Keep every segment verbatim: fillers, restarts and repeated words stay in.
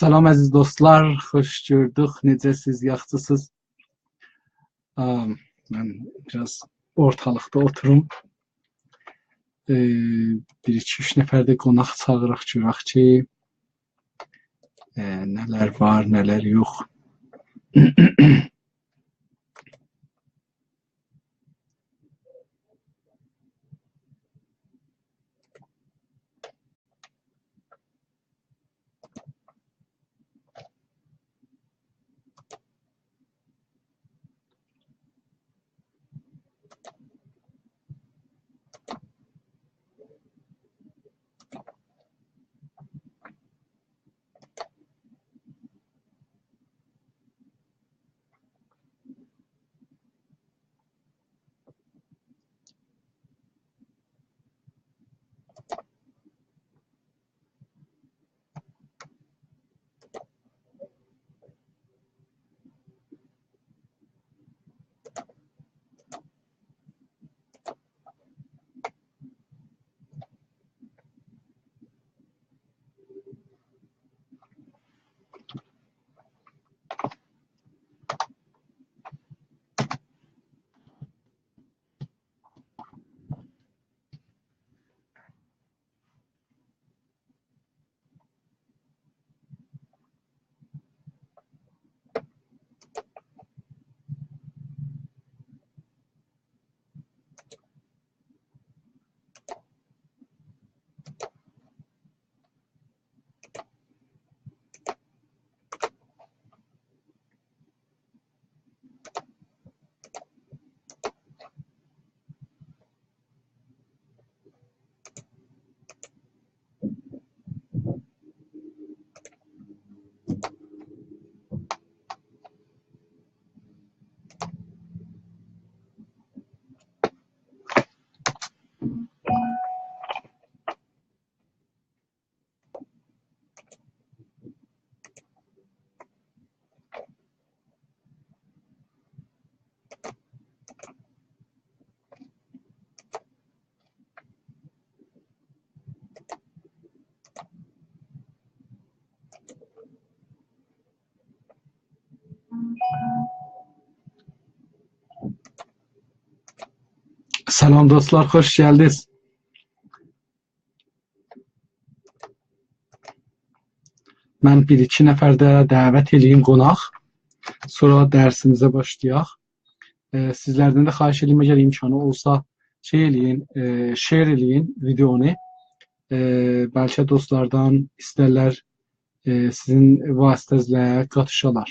سلام عزیز دوستلار، خوش گؤردوک. نئجه‌سیز، یاخشیسینیز؟ آم، من بیر آز اورتالیقدا اوتوروم. ائ، بیر، ایکی، اوچ نفر ده قوناق چاغیراق، گؤرک کی، ائ، نه‌لر وار، نه‌لر یوخ. سلام دوستلار، خوش گلدینیز. من بیر-ایکی نفر ده دعوت ائله‌ییم قوناق. سونرا درسیمیزه باشلایاق. ائ، سیزلردن ده خواهش ائله‌ییم، اگر امکانی اولسا، شئی ائله‌یین، ائ، share ائله‌یین ویدئونو. ائ، بلکه دوستلاردان ایسترلر، ائ، سیزین واسطه‌نیزله قاتیشالار.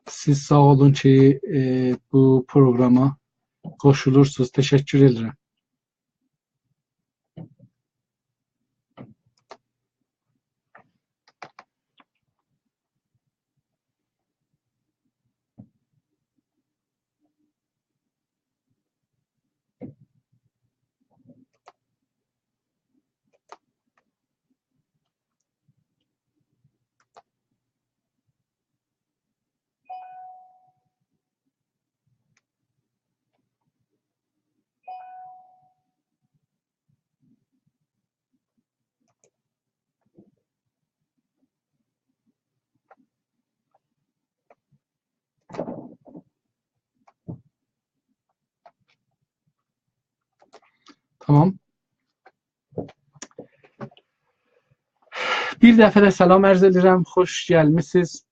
سیز ساغ اولون کی، ائ، بو پروگراما قوشولورسونوز. تشکر ائدیرم. تامام. بیر دفعه ده سلام عرض ائدیرم. خوش گلمیسینیز.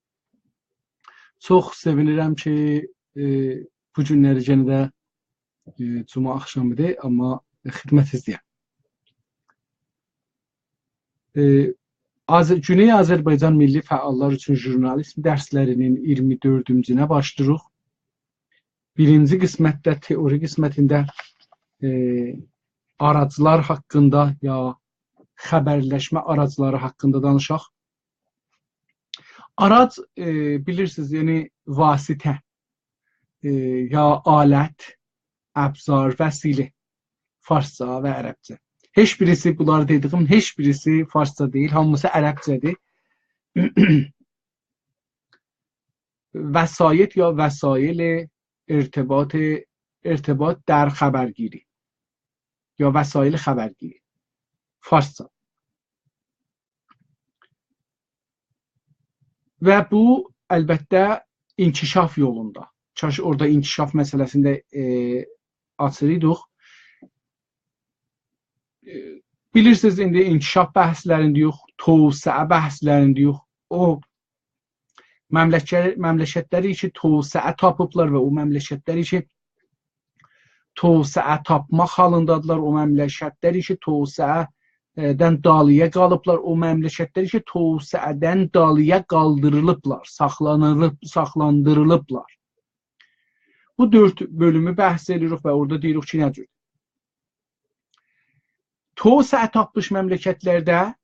چوخ سئوینیرم کی، ائ، بو گونلری یئنه ده، ائ، جمعه آخشامیدیر، آمما خدمتینیزده‌یم. ائ، آذ-، گونئی آذربایجان میللی فعاللار اوچون ژورنالیسم درسلری‌نین اییرمی دؤردونجوسونه باشلاییریق. بیرینجی قسمتده، تئوری قسمتینده، ائ، آراجلار حاقیندا یا خبرلشمه آراجلاری حاقیندا دانیشاق. آراج، ائ، بیلیرسینیز، یعنی واسطه، ائ، یا آلت، ابزار، وسیله، فارسجا و عربجه. هئچ بیریسی، بونلاری دئدیگیم هئچ بیریسی فارسجا دئییل، هامیسی عربجه‌دیر. وسایط یا وسایل ارتباط، ارتباط در خبرگیری یا وسایل خبرگیری، فارسجا. و بو، البته، انکشاف یولوندا. کاش اورادا انکشاف مسئله‌سینده، ائ، آچیلیدیق. ائ، بیلیرسینیز، ایندی انکشاف بحثلرینده‌یوخ، توسعه بحثلرینده‌یوخ. او مملکت، مملکتلری کی، توسعه تاپیبلار و او مملکتلری کی، توسعه تاپماق حالیندادیلار، او مملکتلری کی، توسعه‌دن دالییا قالیبلار، او مملکتلری کی، توسعه‌دن دالییا قالدیریلیبلار، ساخلانیلیب، ساخلاندیریلیبلار. بو دؤرد بؤلومو بحث ائدیریک و اورادا دئییریک کی، نه جور. توسعه تاپمیش مملکتلرده،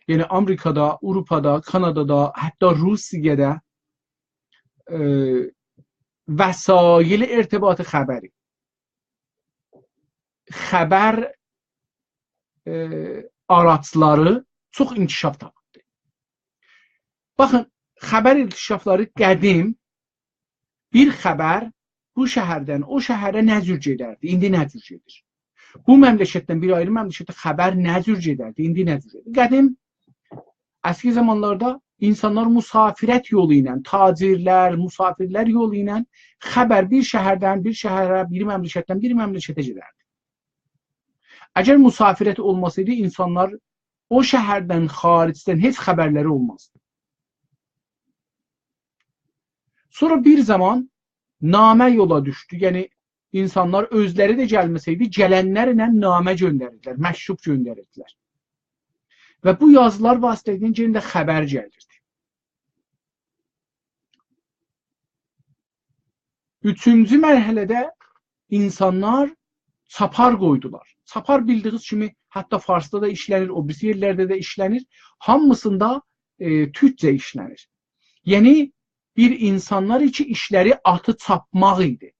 یعنی آمریکادا، آوروپادا، کانادادا، حتی روسیه‌ده، ائ، وسایل ارتباط خبری، خبر، ائ، آراجلاری چوخ انکشاف تاپیبدیر. باخین، خبر انکشافلاری قدیم بیر خبر بو شهردن او شهره نه جور گئدردی، ایندی نه جور گئدیر؟ بو مملکتدن بیر آیری مملکته خبر نه جور گئدردی، ایندی نه جور گئدیر؟ قدیم، اسکی زامانلاردا اینسانلار مسافرت یولو ایله، تاجرلر، مسافرلر یولو ایله خبر بیر شهردن بیر شهره، بیر مملکتدن بیر مملکته گئدردی. اگر مسافرت اولماسایدی، اینسانلار او شهردن خارجدن هئچ خبرلری اولمازدی. سونرا بیر زامان نامه یولا دوشدو. یعنی، اینسانلار اؤزلری ده گلمه‌سه‌یدی، گلنلرله نامه گؤندریردیلر، مکتوب گؤندریردیلر. و بو یازیلار واسطه‌سیله یئنه ده خبر گلیردی. اوچونجو مرحله‌ده اینسانلار چاپار قویدولار. چاپار، بیلدیگینیز کیمی، حتی فارسدا دا ایشله‌نیر، او بیریسی یئرلرده ده ایشله‌نیر. هامیسیندا، ائ، تورکجه ایشله‌نیر. یعنی، بیر اینسانلار کی، ایشلری آتی چاپماق ایدی.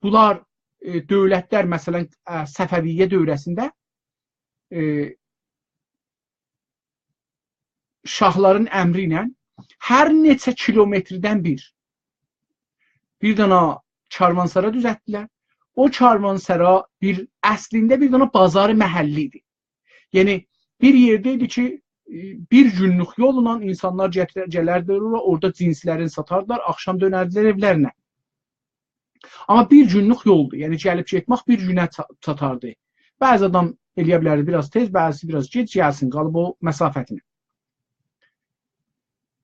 بونلار، ائ، دؤولتلر، مثلا، ائ، صفویه دوره‌سینده، ائ، شاهلارین امری ایله هر نئچه کیلومتردن بیر، بیر دنه کاروانسرا دوزلتدیلر. او کاروانسرا بیر، اصلینده بیر دنه بازار محلی ایدی. یعنی، بیر یئرده ایدی کی، ائ، بیر گونلوک یوللا اینسانلار گتیره-، گلردیلر اورا، اورادا جنسلرینی ساتاردیلار، آخشام دؤنردیلر ائولرینه. آمما بیر گونلوک یولدور، یعنی گلیب گئتمک بیر گونه چا-، چاتاردی. بعضی آدام ائلیه بیلردی بیر آز تئز، بعضیسی بیر آز گئج گلسین، قالیب او مسافتینه.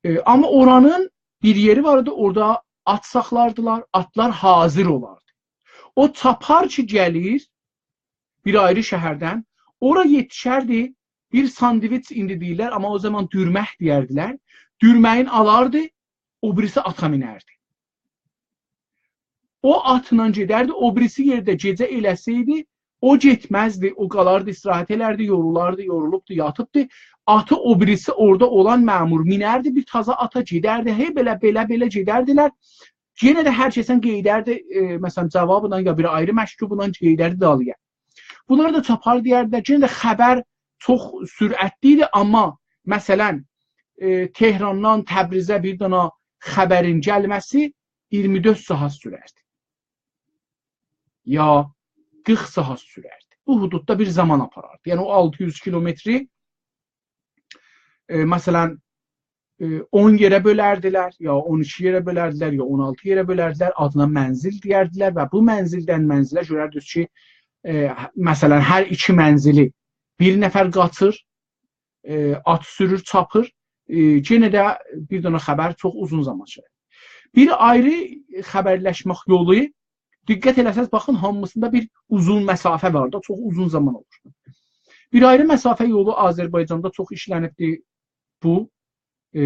ائ، آمما اورانین بیر یئری وار ایدی، اورادا آت ساخلاردیلار، آتلار حاضر اولاردی. او چاپار کی گلیر بیر آیری شهردن، اورا یئتیشردی، بیر ساندویچ ایندی دئییرلر، آمما او زامان دورمک دئیردیلر. دورمه‌یین آلاردی، او بیریسی آتا مینردی. او آتلا گئدردی، او بیریسی یئرده گئجه ائله‌سه‌یدی، او گئتمزدی، او قالاردی، استراحت ائلردی، یورولاردی، یورولوبدو، یاتیبدی. آتی او بیریسی اورادا اولان مأمور مینردی، بیر تازا آتا گئدردی، هئی بئله، بئله، بئله گئدردیلر. یئنه ده هر کسن قئییدردی، ائ، مثلا، جوابلا یا بیر آیری مکتوبلا قئییدردی دالییا. بونلارا دا چاپار دئیردیلر. یئنه ده خبر چوخ سرعتلی ایدی، آمما، مثلا، ائ، تهراندان تبریزه بیر دنه خبرین گلمه‌سی اییرمی دؤرد ساعات سورردی. یا قیرخ ساعات سورردی. بو حدوددا بیر زامان آپاراردی. یعنی، او آلتی یوز کیلومتری، ائ، مثلا، ائ، اون یئره بؤلردیلر، یا اون ایکی یئره بؤلردیلر، یا اون آلتی یئره بؤلردیلر، آدینا منزل دئیردیلر و بو منزلدن منزله گؤرردینیز کی، ائ، مثلا، هر ایکی منزلی بیر نفر قاچیر، ائ، آت سورور، چاپیر، ائ، یئنه ده بیر دنه خبر چوخ اوزون زامان چکیر. بیر آیری خبرلشمک یولو، دقت ائله‌سز، باخین، هامیسیندا بیر اوزون مسافه وار دا، چوخ اوزون زامان اولور. بیر آیری مسافه یولو آذربایجاندا چوخ ایشله‌نیبدیر بو، ائ،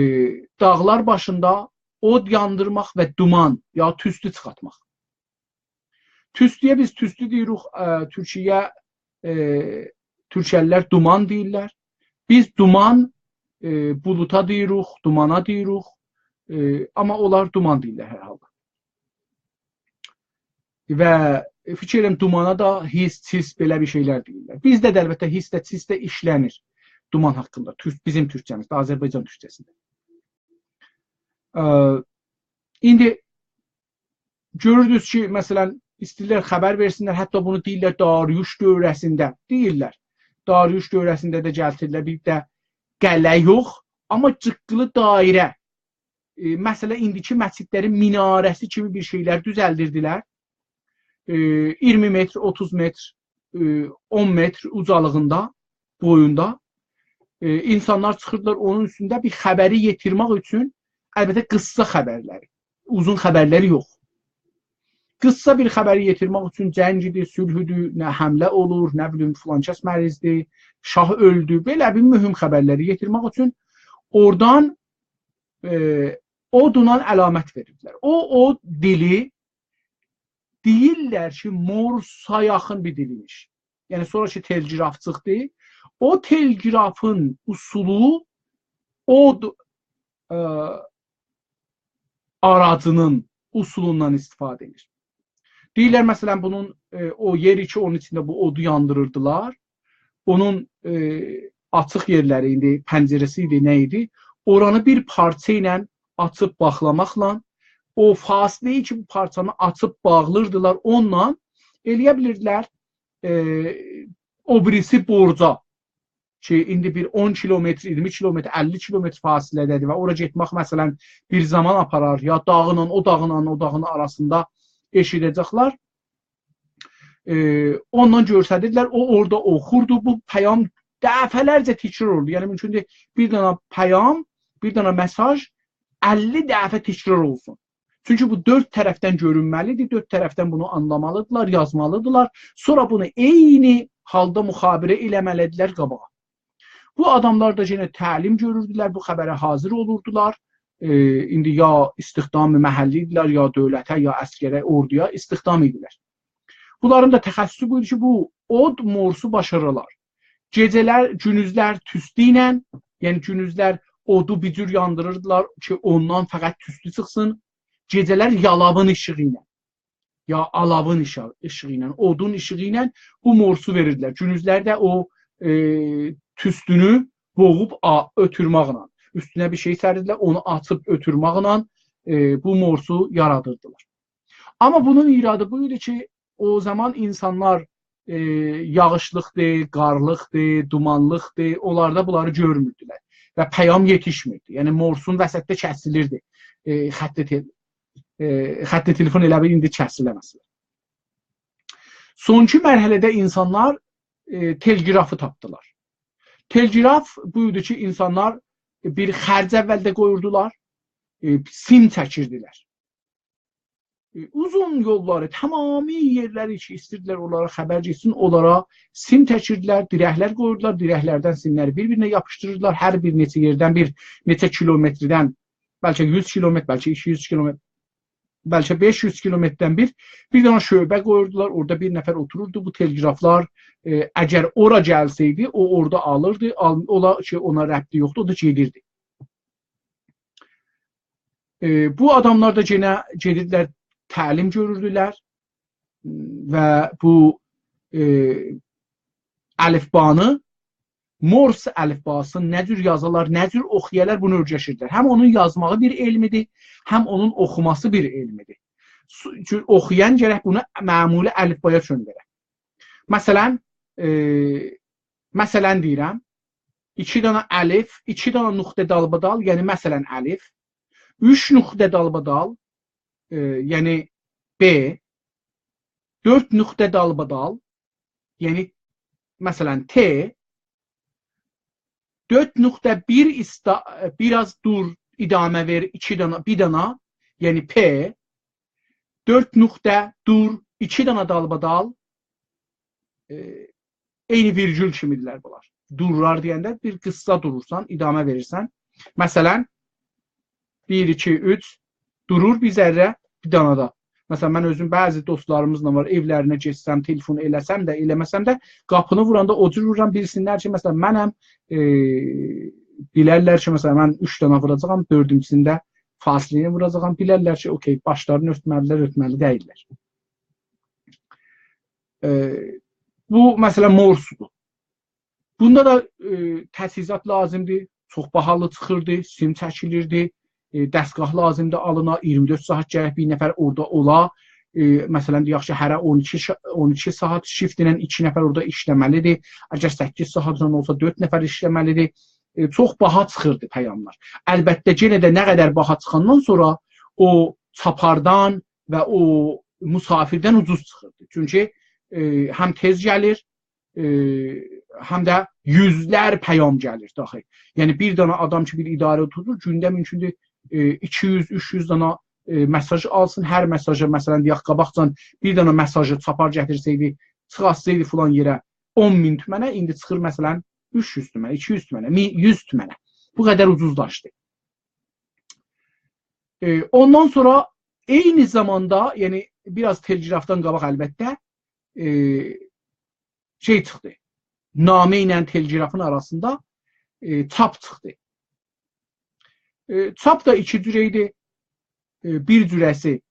داغلار باشیندا اود یاندیرماق و دومان، یا توستو چیخارتماق. توستویه بیز توستو دئییریک، ائ، تورکیه، ائ، تورکیه‌لیلر دومان دئییرلر. بیز دومان، ائ، بولوتا دئییریک، دومانا دئییریک. ائ، آمما اونلار دومان دئییرلر هر حالدا. و ائ، فیکیر ائدیرم، دومانا دا هیس، چیس، بئله بیر شئیلر دئییرلر. بیزده ده البته هیس ده، چیس ده ایشله‌نیر دومان حاقیندا. تورک، بیزیم تورکجه‌میزده، آذربایجان تورکجه‌سینده. ائ، ایندی گؤروردونوز کی، مثلا، ایسته‌ییرلر خبر وئرسینلر، حتی بونو دئییرلر داریوش دؤوره‌سینده، دئییرلر. داریوش دؤوره‌سینده ده گلتیردیلر، بیر ده قلعه یوخ، آمما جیققیلی دایره. ائ، مثلا، ایندیکی مسجدلرین میناره‌سی کیمی بیر شئیلر دوزلدیردیلر. ائ، اییرمی متر، اوتوز متر، ائ، اون متر اوجالیغیندا، بویوندا. ائ، اینسانلار چیخیردیلار اونون اوستونده بیر خبری یئتیرمک اوچون، البته، قیسسا خبرلری، اوزون خبرلری یوخ. قیسسا بیر خبری یئتیرمک اوچون جنگ ایدی، صلح ایدی، نه حمله اولور، نه بیلیم، فلان کس مریضدیر، شاه اؤلدو، بئله بیر مهم خبرلری یئتیرمک اوچون اورادان، ائ، اودونان علامت وئریردیلر. او، او دیلی دئییرلر کی، مورسا یاخین بیر دیل ایمیش. یعنی، سونرا کی، تلگراف چیخدی، او تلگرافین اصولو اود، ائ، آراجینین اصولوندان استفاده ائدیر. دئییرلر، مثلا، بونون، ائ، او یئری کی، اونون ایچینده بو اودو یاندیریردیلار، اونون، ائ، آچیق یئرلری ایدی، پنجره‌سی ایدی، نه ایدی، اورانی بیر پارچا ایله آچیب باغلاماقلا، او فاصله‌یی کی، بو پارچانی آچیب باغلیردیلار، اونونلا ائلیه بیلیردیلر، ائ، او بیریسی برجا کی، ایندی بیر اون کیلومتر، اییرمی کیلومتر، اللی کیلومتر فاصله‌ده‌دیر و اورا گئتمک، مثلا، بیر زامان آپارار، یا داغینان، او داغینان، او داغین آراسیندا ائشیده‌جکلر. ائ، اوندان گؤرسدیردیلر، او اورادا اوخوردو. بو پیام دفعه‌لرجه تکرار اولدو. یعنی، مومکوندور، بیر دنه پیام، بیر دنه مئساژ اللی دفعه تکرار اولسون. چونکی بو دؤرد طرفدن گؤرونمه‌لیدیر، دؤرد طرفدن بونو آنلامالیدیرلار، یازمالیدیرلار. سونرا بونو عینی حالدا مخابره ائله‌مه‌لیدیرلر قاباغا. بو آداملار دا یئنه تعلیم گؤروردولر، بو خبره حاضر اولوردولار. ائ، ایندی یا استخدام محلی ایدیلر، یا دؤولته، یا عسکره، اوردویا استخدام ایدیلر. بونلارین دا تخصصو بو ایدی کی، بو اود مورسو باشارالار. گئجه‌لر، گونوزلر توستو ایله، یعنی گونوزلر اودو بیر جور یاندیریردیلار کی، اوندان فقط توستو چیخسین. گئجه‌لر یالاوین ایشیغی ایله، یا آلاوین ایشا-، ایشیغی ایله، اودون ایشیغی ایله بو مورسو وئریردیلر. گونوزلر ده او، ائ، توستونو بوغوب آ-، اؤتورمکله، اوستونه بیر شئی سریردیلر، اونو آچیب اؤتورمکله، ائ، بو مورسو یارادیردیلار. آمما بونون ایرادی بو ایدی کی، او زامان اینسانلار، ائ، یاغیشلیقدیر، قارلیقدیر، دومانلیقدیر، اونلاردا بونلاری گؤرموردولر و پیام یئتیشمیردی. یعنی، مورسون وسطده کسیلیردی. ائ، خط تل-، ائ، خط تلفن ائله بیل ایندی کسیله، مثلا. سونکی مرحله‌ده اینسانلار، ائ، تلگرافی تاپدیلار. تلگراف بو ایدی کی، اینسانلار بیر خرج اولده قویوردولار، ائ، سیم چکیردیلر. ائ، اوزون یوللاری، تمامی یئرلری کی، ایسته‌ییردیلر اونلارا خبر گئتسین، اونلارا سیم چکیردیلر، دیرکلر قویوردولار، دیرکلردن سیملری بیر-بیرینه یاپیشدیریردیلار، هر بیر نئچه یئردن بیر، نئچه کیلومتردن، بلکه یوز کیلومتر، بلکه ایکی یوز کیلومتر، بلکه بئش یوز کیلومتردن بیر، بیر دنه شعبه قویوردولار، اورادا بیر نفر اوتوروردو، بو تلگرافلار، ائ، اگر اورا گلسه‌یدی، او اورادا آلیردی، آل-، اولا کی، اونا ربطی یوخدور، او دا گئدیردی. ائ، بو آداملار دا یئنه گئدیردیلر، تعلیم گؤروردولر و بو، ائ، الفبانی، مورس الفباسینی نه جور یازالار، نه جور اوخویالار، بونو اؤیرشیردیلر. هم اونون یازماغی بیر علمیدیر، هم اونون اوخوماسی بیر علمیدیر. سو-، چون اوخویان گرک بونو معمولی الفبایا چؤندره. مثلا، ائ، مثلا دئییرم، ایکی دنه الف، ایکی دنه نقطه دالبادال، یعنی مثلا الف، اوچ نقطه دالبادال، ائ، یعنی ب، دؤرد نقطه دالبادال، یعنی مثلا ت، دؤرد نقطه بیر ایستا-، بیر آز دور، ادامه وئر، ایکی دنه، بیر دنه، یعنی پ، دؤرد نقطه دور، ایکی دنه دالبادال، ائ، عینی ویرگول کیمیدیرلر بونلار. دورلار دئینده بیر قیسسا دورورسان، ادامه وئریرسن. مثلا، بیر، ایکی، اوچ، دورور بیر ذره، بیر دنه ده. مثلا، من اؤزوم بعضی دوستلاریمیزلا وار، ائولرینه گئتسم، تلفن ائله‌سم ده، ائله‌مه‌سم ده، قاپینی ووراندا او جور وورورام، بیلسینلر کی، مثلا، منم، ائ، بیلرلر کی، مثلا، من اوچ دنه ووراجاغام، دؤردونجوسونده فاصله‌نی ووراجاغام، بیلرلر کی، اوکی، باشلارینی اؤرتمه‌لیدیرلر، اؤرتمه‌لی دئییللر. ائ، بو، مثلا، مورسدور. بوندا دا، ائ، تجهیزات لازیمدیر، چوخ باهالی چیخیردی، سیم چکیلیردی، ائ، دستگاه لازیمدیر آلینا، اییرمی دؤرد ساعات گرک بیر نفر اورادا اولا. ائ، مثلا، دئیک کی، هره اون ایکی شا-، اون ایکی ساعات شیفت ایله ایکی نفر اورادا ایشله‌مه‌لیدیر. اگر سککیز ساعاتلا اولسا، دؤرد نفر ایشله‌مه‌لیدیر. ائ، چوخ باها چیخیردی پیاملار. البته، یئنه ده نه قدر باها چیخاندان سونرا او چاپاردان و او مسافردن اوجوز چیخیردی. چونکی، ائ، هم تئز گلیر، ائ، هم ده یوزلر پیام گلیر داخی. یعنی، بیر دنه آدام کی، بیر اداره توتور، گونده مومکوندور، ائ، ایکی یوز، اوچ یوز دنه، ائ، مساژ آلسین. هر مساژا، مثلا، دئیک، قاباقجان بیر دنه مساژی چاپار گتیرسه‌یدی، چیخارتسایدی فلان یئره اون مین تومنه، ایندی چیخیر، مثلا، اوچ یوز تومنه، ایکی یوز تومنه، می-، یوز تومنه. بو قدر اوجوزلاشدی. ائ، اوندان سونرا عینی زاماندا، یعنی بیر آز تلگرافدان قاباق البته، ائ، شئی چیخدی. نامه ایله تلگرافین آراسیندا، ائ، چاپ چیخدی. ائ، چاپ دا ایکی جوره ایدی. ائ، بیر جوره‌سی،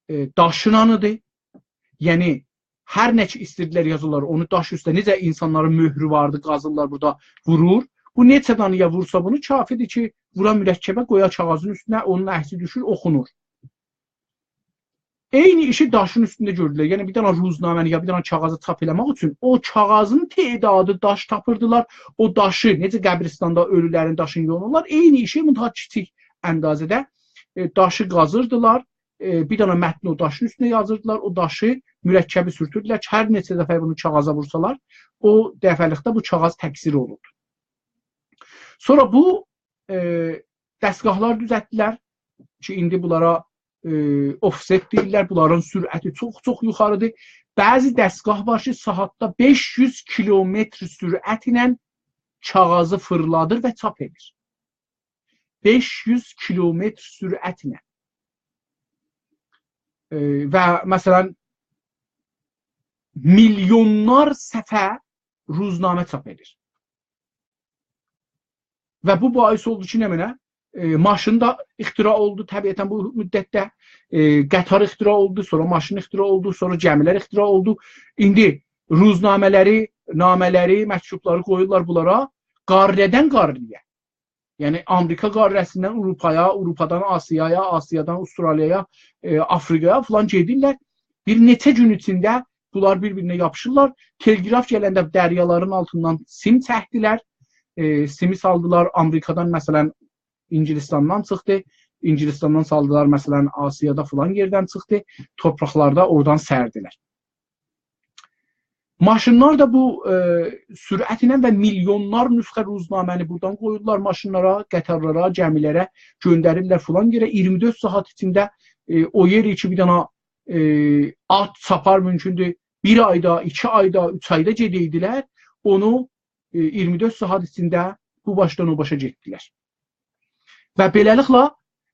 ائ، داشینان ایدی. یعنی، هر نه کی ایسته‌ییردیلر یازالار، اونو داش اوسته، نئجه اینسانلارین مؤهرو واردی، قازیرلار بورادا، وورور. بو نئچه دانایا وورسا بونو، کافیدیر کی، وورا مرکبه، قویا کاغیذین اوستونه، اونون عکسی دوشور، اوخونور. عینی ایشی داشین اوستونده گؤردولر. یعنی، بیر دنه روزنامه‌نی یا بیر دنه کاغیذی چاپ ائله‌مک اوچون او کاغیذین تعدادی داش تاپیردیلار. او داشی، نئجه قبرستاندا اؤلولرین داشینی یونورلار، عینی ایشی منتها کیچیک اندازه‌ده، ائ، داشی قازیردیلار. ائ، بیر دنه متنی او داشین اوستونه یازیردیلار. او داشی، مرکبی سورتوردولر کی، هر نئچه دفعه بونو کاغیذا وورسالار، او دفعه‌لیکده بو کاغیذ تکثیر اولوردو. سونرا بو، ائ، دستگاهلار دوزلتدیلر کی، ایندی بونلارا، ائ، offset دئییرلر. بونلارین سرعتی چوخ، چوخ یوخاریدیر. بعضی دستگاه وار کی، ساعاتدا بئش یوز کیلومتر سرعت ایله کاغیذی فیرلادیر و چاپ ائدیر. بئش یوز کیلومتر سرعت ایله. ائ، و، مثلا، میلیونلار صفحه روزنامه چاپ ائدیر. و بو باعث اولدو کی، نمنه، ائ، ماشین دا اختراع اولدو طبیعتا بو مدتده. ائ، قطار اختراع اولدو، سونرا ماشین اختراع اولدو، سونرا گمیلر اختراع اولدو. ایندی روزنامه‌لری، نامه‌لری، مکتوبلاری قویورلار بونلارا قاره‌دن قاره‌یه. یعنی، آمریکا قاره‌سیندن آوروپایا، آوروپادان آسیایا، آسیادان استرالیایا، ائ، آفریقایا فلان گئدیرلر. بیر نئچه گون ایچینده بونلار بیر-بیرینه یاپیشیرلار. تلگراف گلنده دریالارین آلتیندان سیم چکدیلر. ائ، سیمی سالدیلار آمریکادان، مثلا، انگلستاندان چیخدی. انگلستاندان سالدیلار، مثلا، آسیادا فلان یئردن چیخدی. تورپاقلاردا اورادان سردیلر. ماشینلار دا بو، ائ، سرعت ایله و میلیونلار نسخه روزنامه‌نی بورادان قویورلار ماشینلارا، قطارلارا، گمیلره، گؤندریرلر فلان یئره. اییرمی دؤرد ساعات ایچینده، ائ، او یئر کی، بیر دنه، ائ، آت چاپار مومکوندور بیر آیدا، ایکی آیدا، اوچ آیدا گئدیردیلر، اونو، ائ، اییرمی دؤرد ساعات ایچینده بو باشدان او باشا گئتدیلر. و بئله‌لیکله،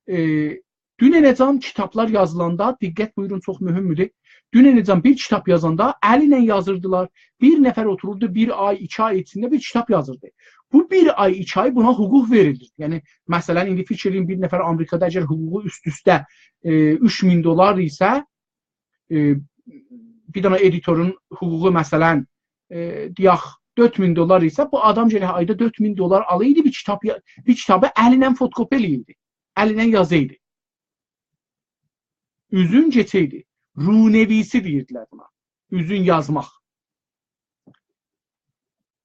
ائ، دوننه‌جن کیتابلار یازیلاندا، دقت بویورون، چوخ مهمدور. دوننه‌جن بیر کیتاب یازاندا ال ایله یازیردیلار. بیر نفر اوتوروردو، بیر آی، ایکی آی ایچینده بیر کیتاب یازیردی. بو بیر آی، ایکی آی بونا حقوق وئریلیر. یعنی، مثلا، ایندی فیکیر ائله‌یین، بیر نفر آمریکادا اگر حقوقو اوست-اوسته، ائ، اوچ مین دلار ایسه، ائ، بیر دنه ادیتورون حقوقو، مثلا، ائ، دئیک، دؤرد مین دلار ایسه، بو آدام گرک آیدا دؤرد مین دلار آلایدی، بیر کیتاب یا-، بیر کیتابی ال ایله فتوکپی ائله‌ییردی. ال ایله یازایدی. اوزون کئچئیدی. رونویسی دئییردیلر بونا. اوزون یازماق.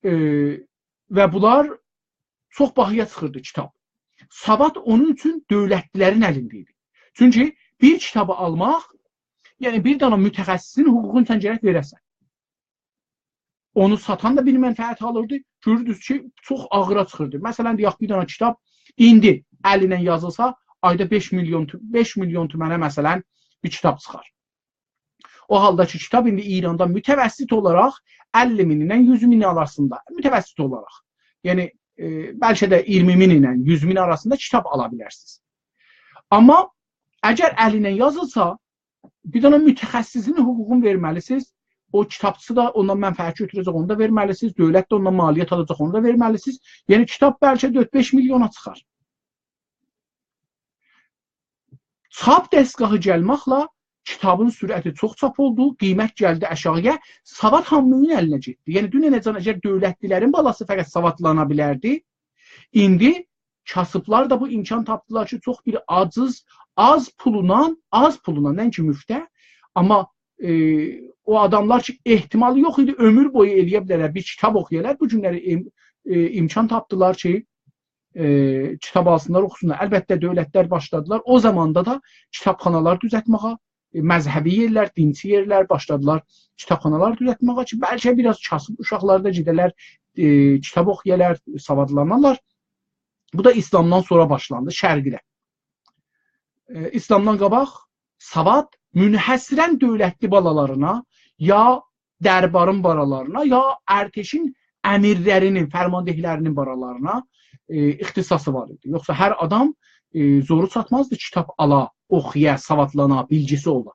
ائ، و بونلار چوخ باهایا چیخیردی کیتاب. سواد اونون اوچون دؤولتلی‌لرین الینده ایدی. چونکی بیر کیتابی آلماق، یعنی بیر دنه متخصصین حقوقونو سن گرک وئره‌سن. اونو ساتان دا بیر منفعت آلیردی. گؤروردونوز کی، چوخ آغیرا چیخیردی. مثلا، دئیک، بیر دنه کیتاب ایندی ال ایله یازیلسا، آیدا بئش میلیون تو-، بئش میلیون تومنه، مثلا، بیر کیتاب چیخار. او حالدا کی، کیتاب ایندی ایراندا متوسط اولاراق اللی مین ایله یوز مین آراسیندا، متوسط اولاراق. یعنی، ائ، بلکه ده اییرمی مین ایله یوز مین آراسیندا کیتاب آلا بیلرسینیز. آمما اگر ال ایله یازیلسا، بیر دنه متخصصین حقوقونو وئرمه‌لیسینیز. او کیتابچی دا اوندان منفعت گؤتوره‌جک، اونو دا وئرمه‌لیسینیز. دؤولت ده اوندان مالیات آلاجاق، اونو دا وئرمه‌لیسینیز. یعنی، کیتاب بلکه دؤرد-بئش میلیونا چیخار. چاپ دستگاهی گلمکله کیتابین سرعتی چوخ چاپ اولدو، قیمت گلدی آشاغی‌یا، سواد هامینین الینه گئتدی. یعنی، دوننه‌جن اگر دؤولتلی‌لرین بالاسی فقط سوادلانا بیلردی، ایندی کاسیبلار دا بو امکان تاپدیلار کی، چوخ بیر عاجیز، آز پولونان، آز پولونان، نه‌اینکی مفته، آمما، ائ، او آداملار کی، احتمالی یوخ ایدی، عؤمور بویو ائلیه بیله‌لر، بیر کیتاب اوخویالار، بو گونلری ام-، ائ، امکان تاپدیلار کی، ائ، کیتاب آلسینلار، اوخوسونلار. البته، دؤولتلر باشلادیلار. او زاماندا دا کیتابخانالار دوزلتمه‌یه، ائ، مذهبی یئرلر، دینچی یئرلر باشلادیلار کیتابخانالار دوزلتمه‌یه کی، بلکه بیر آز کاسیب اوشاقلار دا گئده‌لر، ائ، کیتاب اوخویالار، سوادلانالار. بو دا ایسلامدان سونرا باشلاندی شرقده. ائ، ایسلامدان قاباق سواد منحصراً دؤولتلی بالالارینا، یا دربارین بالالارینا، یا ارتشین امیرلری‌نین، فرمانده‌لری‌نین بالالارینا، ائ، اختصاصی وار ایدی. یوخسا هر آدام، ائ، زورو چاتمازدی کیتاب آلا، اوخویا، سوادلانا، بیلگیسی اولا.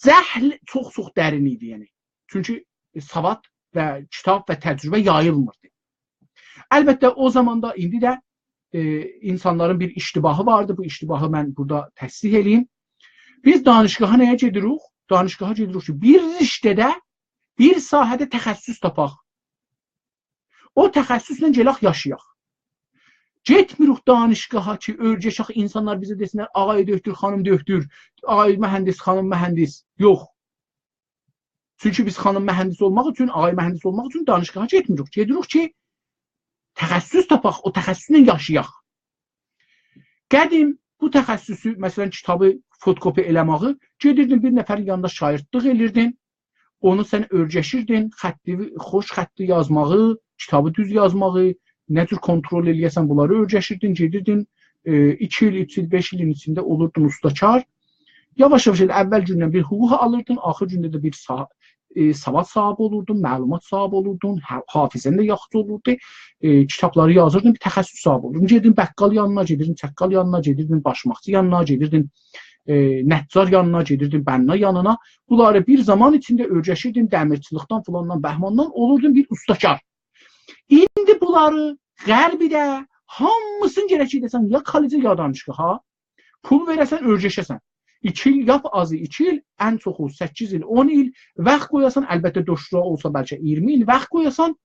جهل چوخ-چوخ درین ایدی، یعنی. چونکی سواد و کیتاب و تجربه یاییلمیردی. البته، او زاماندا، ایندی ده، ائ، اینسانلارین بیر اشتباهی واردی. بو اشتباهی من بورادا تصحیح ائله‌ییم. بیز دانشگاها نه‌یه گئدیریک؟ دانشگاها گئدیریک کی، بیر رشته‌ده، بیر ساحه‌ده تخصص تاپاق. او تخصصله گلک یاشایاق. گئتمیریک دانشگاها کی، اؤیرشک، اینسانلار بیزه دئسینلر: «آقای دکتر، خانیم دکتر، آقای مهندس، خانیم مهندس.» یوخ. چونکی بیز خانیم مهندس اولماق اوچون، آقای مهندس اولماق اوچون دانشگاها گئتمیریک. گئدیریک کی، تخصص تاپاق، او تخصصله یاشایاق. قدیم بو تخصصو، مثلاً، کیتابی فوتوکوپی ائله‌مه‌یی، گئدیردین بیر نفرین یانیندا شاگردلیک ائلیردین، اونو سن اؤیرشیردین، خطی، خوش خطی یازماغی، کیتابی دوز یازماغی، نه جور کنترل ائلیه‌سن، بونلاری اؤیرشیردین، گئدیردین، ائ، ایکی ایل، اوچ ایل، بئش ایلین ایچینده اولوردون اوستاکار. یاواش-یاواش ائله اول گوندن بیر حقوق آلیردین، آخیر گونده ده بیر سا-، ائ، سواد صاحیبی اولوردون، معلومات صاحیبی اولوردون، هه-، حافظه‌ن ده یاخشی اولوردو. ائ، کیتابلاری یازیردین، بیر تخصص صاحیبی اولوردون. گئدیردین بقال یانینا، گئدیردین چقال یانینا، گئدیردین باشماقچی یانینا، گئدیردین، ائ، نجار یانینا، گئدیردین بنا یانینا. بونلاری بیر زامان ایچینده اؤیرشیردین، دمیرچیلیکدن، فلاندان، بهماندان اولوردون بیر اوستاکار. ایندی بونلاری غربده هامیسینی گرک ائده‌سن یا کالجه، یا دانشگاها، پول وئره‌سن، اؤیرشه‌سن. ایکی ایل، لاپ آزی ایکی ایل، ان چوخو سککیز ایل، اون ایل واخت قویاسان، البته دکترا اولسا بلکه اییرمی ایل واخت قویاسان،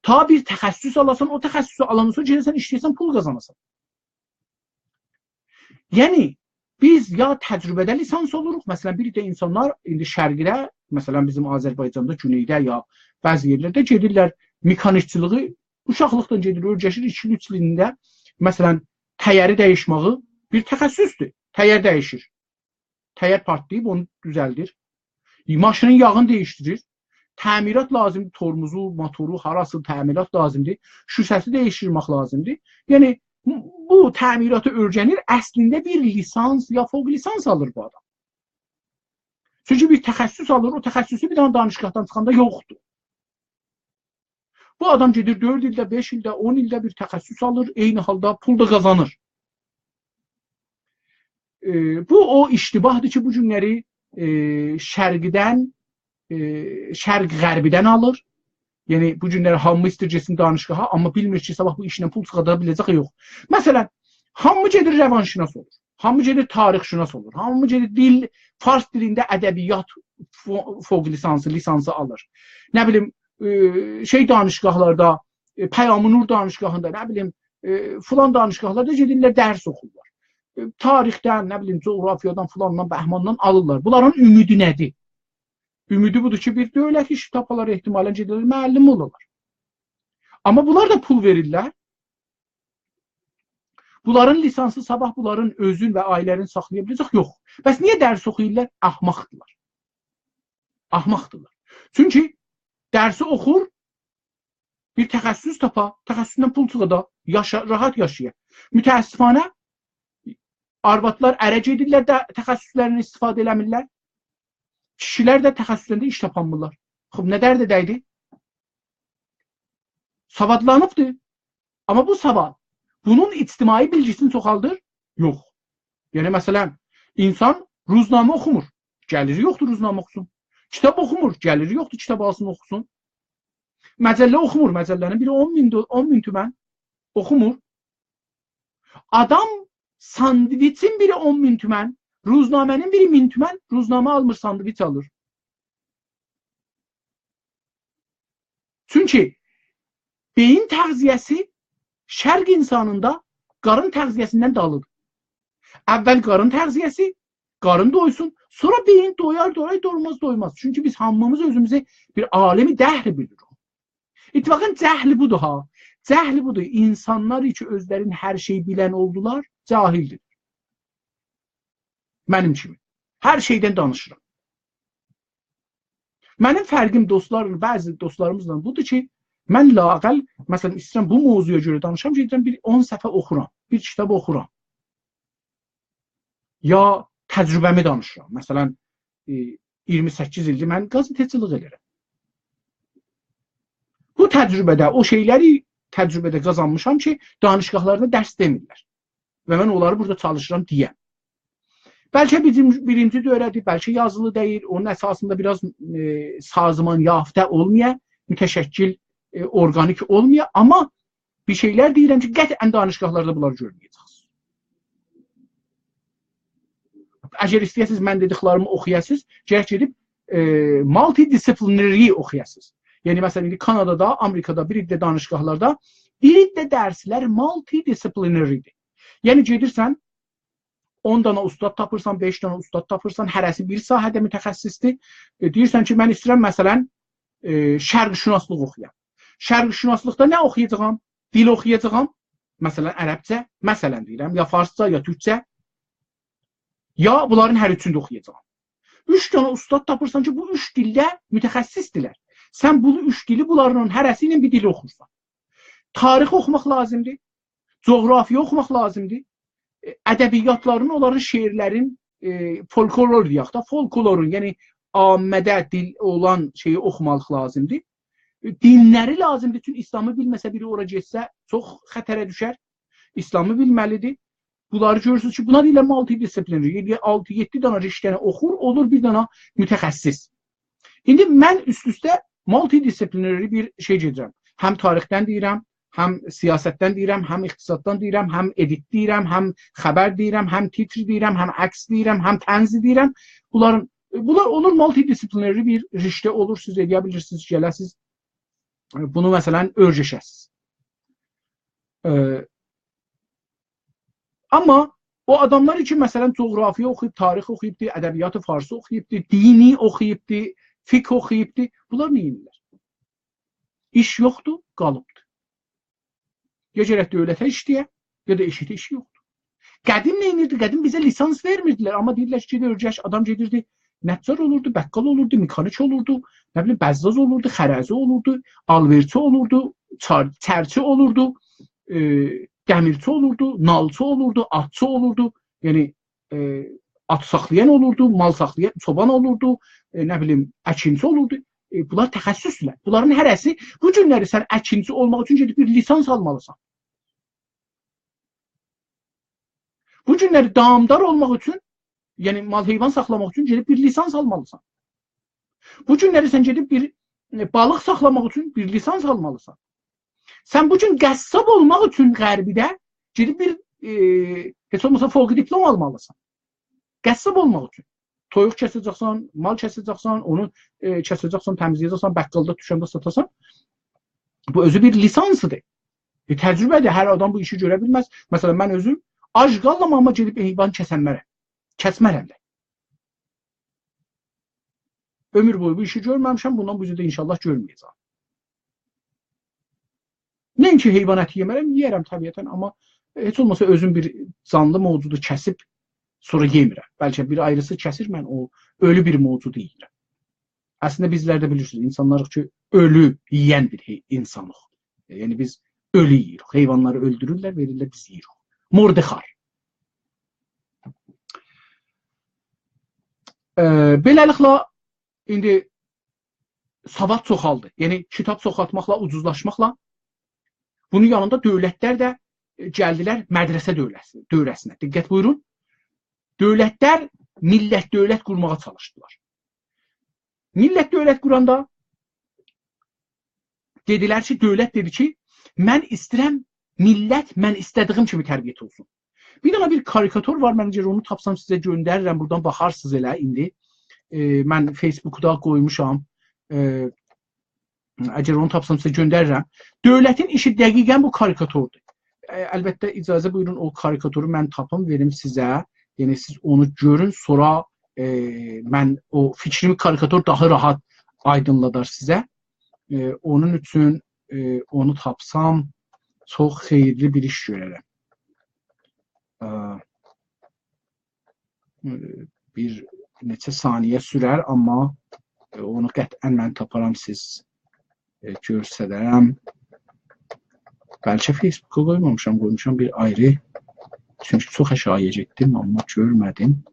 تا بیر تخصص آلاسان، او تخصصو آلاندان سونرا گئده‌سن، ایشله‌یه‌سن، پول قازاناسان. یعنی، بیز یا تجربه‌ده لیسانس اولوروق، مثلاً، بیر عده اینسانلار ایندی شرقده، مثلاً، بیزیم آذربایجاندا، گونئیده یا بعضی یئرلرده گئدیرلر مکانیکچیلیغی، اوشاقلیقدان گئدیر، اؤیرشیر، ایکی ایل، اوچ ایل ایچینده، مثلاً، تایری دییشمه‌یی بیر تخصصدور. تایر دییشیر. تایر پارتلاییب، اونو دوزلدیر. ماشینین یاغینی دییشدیریر. تعمیرات لازیمدیر، ترمزو، موتورو، هاراسی تعمیرات لازیمدیر. شوشه‌سی دییشدیرمک لازیمدیر. یعنی، بو تعمیراتی اؤیرنیر، اصلینده بیر لیسانس یا فوق لیسانس آلیر بو آدام. چونکی بیر تخصص آلیر، او تخصصو بیر دنه دانشگاهدان چیخاندا یوخدور. بو آدام گئدیر دؤرد ایلده، بئش ایلده، اون ایلده بیر تخصص آلیر، عینی حالدا پول دا قازانیر. ائ، بو او اشتباهدیر کی، بو گونلری، ائ، شرقدن، ائ، شرق غربدن آلیر. یعنی، بو گونلری هامی ایسته‌ییر گئتسین دانشگاها، آمما بیلمیر کی، صاباح بو ایشله پول چیخاردا بیله‌جک، یوخ. مثلاً، هامی گئدیر روانشناس اولور. هامی گئدیر تاریخ‌شناس اولور. هامی گئدیر دیل، فارس دیلینده ادبیات فو-، فوق لیسانسی، لیسانسی آلیر. نه بیلیم، ائ، شئی دانشگاهلاردا، ائ، پیام نور دانشگاهیندا، نه بیلیم، ائ، فلان دانشگاهلاردا گئدیرلر، درس اوخورلار. ائ، تاریخدن، نه بیلیم، جغرافیادان، فلاندان، بهماندان آلیرلار. بونلارین امیدی نه‌دیر؟ امیدی بودور کی، بیر دؤولت ایشی تاپالار، احتمالاً گئده‌لر، معلم اولالار. آمما بونلار دا پول وئریرلر. بونلارین لیسانسی صاباح بونلارین اؤزون و عائله‌لرینی ساخلایا بیله‌جک؟ یوخ. بس نییه درس اوخویورلار؟ احمقدیرلار. احمقدیرلار. چونکی درسی اوخور، بیر تخصص تاپا، تخصصدن پول چیخادا، یاشا، راحت یاشایا. متأسفانه، آروادلار اره گئدیرلر ده تخصص‌لریندن استفاده ائله‌میرلر. کیشیلر ده تخصص‌لرینده ایش تاپامیرلار. خوب، نه درده دیدی؟ سوادلانیبدی. آمما بو سواد بونون اجتماعی بیلگیسینی چوخالدیر؟ یوخ. یعنی، مثلاً، اینسان روزنامه اوخومور، گلیری یوخدور روزنامه اوخوسون. کیتاب اوخومور، گلیری یوخدور کیتاب آلسین، اوخوسون. مجله اوخومور، مجله‌نین بیری اون مین دو-، اون مین تومن، اوخومور. آدام ساندویچین بیری اون مین تومن، روزنامه‌نین بیری مین تومن، روزنامه آلمیر، ساندویچ آلیر. چونکی بئیین تغذیه‌سی شرق انسانیندا قارین تغذیه‌سیندن دالیدیر. اول قارین تغذیه‌سی، قارین دویسون، سونرا بئیین دویار، دویار، دویماز، دویماز. چونکی بیز هامیمیز اؤزوموزو بیر عالم دهر بیلیریک. اتفاقاً جهل بودور ها. جهل بودور. اینسانلار کی اؤزلرین هر شئی بیلن اولدولار، جاهلدیر. منیم کیمی. هر شئیدن دانیشیرام. منیم فرقیم دوستلارلا، بعضی دوستلاریمیزلا بودور کی، من لااقل، مثلاً، ایسته‌ییرم بو موضوعا گؤره دانیشام، گئدیرم بیر اون صفحه اوخورام، بیر کیتاب اوخورام. یا تجربه‌می دانیشیرام. مثلاً، ائ، اییرمی سککیز ایلدیر من قازئته‌چیلیک ائدیرم. بو تجربه‌ده او شئیلری تجربه‌ده قازانمیشام کی، دانشگاهلاردا درس دئمیرلر. و من اونلاری بورادا چالیشیرام دئیم. بلکه بیرینجی، بیرینجی دوره‌دیر، بلکه یازیلی دئییل، اونون اساسیندا بیر آز، ائ، سازمان‌یافته اولمایا، متشکل، ائ، اورقانیک اولمایا، آمما بیر شئیلر دئییرم کی، قطعاً دانشگاهلاردا بونلاری گؤرمه‌یه‌جکسینیز. اگر ایسته‌یه‌سینیز، من دئدیکلریمی اوخویاسینیز، گرک گئدیب، ائ، multidisciplinary اوخویاسینیز. یعنی، مثلاً، ایندی کانادادا، آمریکادا بیر عده دانشگاهلاردا بیر عده درسلر multidisciplinary-دیر. یعنی، گئدیرسن، اون دانا اوستاد تاپیرسان، بئش دانا اوستاد تاپیرسان، هره‌سی بیر ساحه‌ده متخصص‌دیر. ائ، دئییرسن کی، من ایسته‌ییرم، مثلاً، ائ، شرق‌شناسلیق اوخویام. شرق‌شناسلیقدا نه اوخویاجاغام؟ دیل اوخویاجاغام. مثلاً، عربجه، مثلاً دئییرم، یا فارسجا، یا تورکجه. یا بونلارین هر اوچونو ده اوخویاجاغام. اوچ دانا اوستاد تاپیرسان کی، بو اوچ دیلده متخصص‌دیرلر. سن بو اوچ دیلی، بونلارین هره‌سی ایله بیر دیل اوخورسان. تاریخ اوخوماق لازیمدیر. جغرافیا اوخوماق لازیمدیر. ائ، ادبیاتلارین، اونلارین شعرلرین، ائ، فولکلور دئیک ده، فولکلورون، یعنی عامه‌ده دیل اولان شئیی اوخوماق لازیمدیر. ائ، دینلری لازیمدیر. چونکی ایسلامی بیلمه‌سه بیری اورا گئتسه، چوخ خطره دوشر. ایسلامی بیلمه‌لیدیر. بونلاری گؤرورسونوز کی، بونا دئییرلر multidisciplinary. یعنی، آلتی، یئددی دانا رشته‌نی اوخور، اولور بیر دانا متخصص. ایندی من اوست-اوسته multidisciplinary بیر شئی گئدیرم. هم تاریخدن دئییرم، هم سیاستدن دئییرم، هم اقتصاددان دئییرم، هم ادیت دئییرم، هم خبر دئییرم، هم تیتر دئییرم، هم عکس دئییرم، هم طنز دئییرم. بونلارین، بونلار اولور multidisciplinary بیر رشته اولور، سیز ائله‌یه بیلیرسینیز، گله‌سیز، بونو، مثلاً، اؤرگشه‌سیز. ائ، آمما او آداملار کی، مثلاً، جغرافیا اوخویوب، تاریخ اوخویوبدی، ادبیات فارسی اوخویوبدی، دینی اوخویوبدی، فقه اوخویوبدی، بونلار نه ائدیرلر؟ ایش یوخدور، قالیبدیر. یا گرک دؤولته ایشله‌یه، یا دا ائشیکده ایشی یوخدور. قدیم نه ائدیردی؟ قدیم بیزه لیسانس وئرمیردیلر، آمما دئییرلر کی، گئت اؤرگش، آدام گئدیردی، نجار اولوردو، بقال اولوردو، مکانیک اولوردو، نه بیلیم، بزاز اولوردو، خرازی اولوردو، آلوئرچی اولوردو، چار-، چرچی اولوردو، ائ، دمیرچی اولوردو، نالچی اولوردو، آتچی اولوردو. یعنی، ائ، آت ساخلایان اولوردو، مال ساخلایان، چوبان اولوردو، ائ، نه بیلیم، اکینچی اولوردو. ائ، بونلار تخصصدولار. بونلارین هره‌سی، بو گونلری سن اکینچی اولماق اوچون گئدیب بیر لیسانس آلمالیسان. بو گونلری دامدار اولماق اوچون، یعنی مال حیوان ساخلاماق اوچون گئدیب بیر لیسانس آلمالیسان. بو گونلری سن گئدیب بیر، ائ، بالیق ساخلاماق اوچون بیر لیسانس آلمالیسان. سن بو گون قصاب اولماق اوچون غربیده گئدیب بیر، ائ، هئچ اولماسا فوق دیپلم آلمالیسان. قصاب اولماق اوچون. تویوق کسه‌جکسن، مال کسه‌جکسن، اونو، ائ، کسه‌جکسن، تمیزله‌یه‌جکسن، بقالدا، دوکاندا ساتاسان. بو اؤزو بیر لیسانسدیر. بیر تجربه‌دیر. هر آدام بو ایشی گؤره بیلمز. مثلاً، من اؤزوم آج قالمام، آمما گئدیب حیوان کسنمرم. کسمرم ده. عؤمور بویو بو ایشی گؤرمه‌میشم، بوندان بو اوزه ده انشاءالله گؤرمه‌یه‌جم. نه اینکی حیوان اتی یئمرم، یئیرم طبیعتاً، آمما هئچ اولماسا اؤزوم بیر جانلی موجودو کسیب سونرا یئمیرم. بلکه بیر آیریسی کسیر، من او اؤلو بیر موجودو یئییرم. اصلینده بیزلر ده بیلیرسینیز، اینسانلاریق کی، اؤلو یئین بیر حی-، اینسانیق. یعنی بیز اؤلو یئییریک. حیوانلاری اؤلدورورلر، وئریرلر، بیز یئییریک. مرده‌خوار. ائ، بئله‌لیکله، ایندی سواد چوخالدی. یعنی، کیتاب چوخالتماقلا، اوجوزلاشماقلا، بونون یانیندا دؤولتلر ده، ائ، گلدیلر مدرسه دؤوله‌سی-، دؤوره‌سینه. دقت بویورون. دؤولتلر میللت دؤولت قورماغا چالیشدیلار. میللت دؤولت قوراندا دئدیلر کی، دؤولت دئدی کی، من ایسته‌ییرم میللت من ایسته‌دیگیم کیمی تربیت اولسون. بیر دنه بیر کاریکاتور وار، من اگر اونو تاپسام سیزه گؤندریرم، بورادان باخارسینیز ائله ایندی. ائ، من فیسبوکدا قویموشام. ائ، اگر اونو تاپسام سیزه گؤندریرم. دؤولتین ایشی دقیقاً بو کاریکاتوردور. ائ، البته، اجازه بویورون، او کاریکاتورو من تاپیم، وئریم سیزه. یعنی، سیز اونو گؤرون، سونرا، ائ، من او فیکریمی کاریکاتور داها راحت آیدینلادار سیزه. ائ، اونون اوچون، ائ، اونو تاپسام، چوخ خئییرلی بیر ایش گؤررم. ائ، ائ، بیر نئچه ثانیه سورر، آمما، ائ، اونو قطعاً من تاپارام، سیز، ائ، گؤرسدرم. بلکه فیسبوکا قویمامیشام، قویموشام بیر آیری. چونکی چوخ آشاغییا گئتدیم، آمما گؤرمه‌دیم.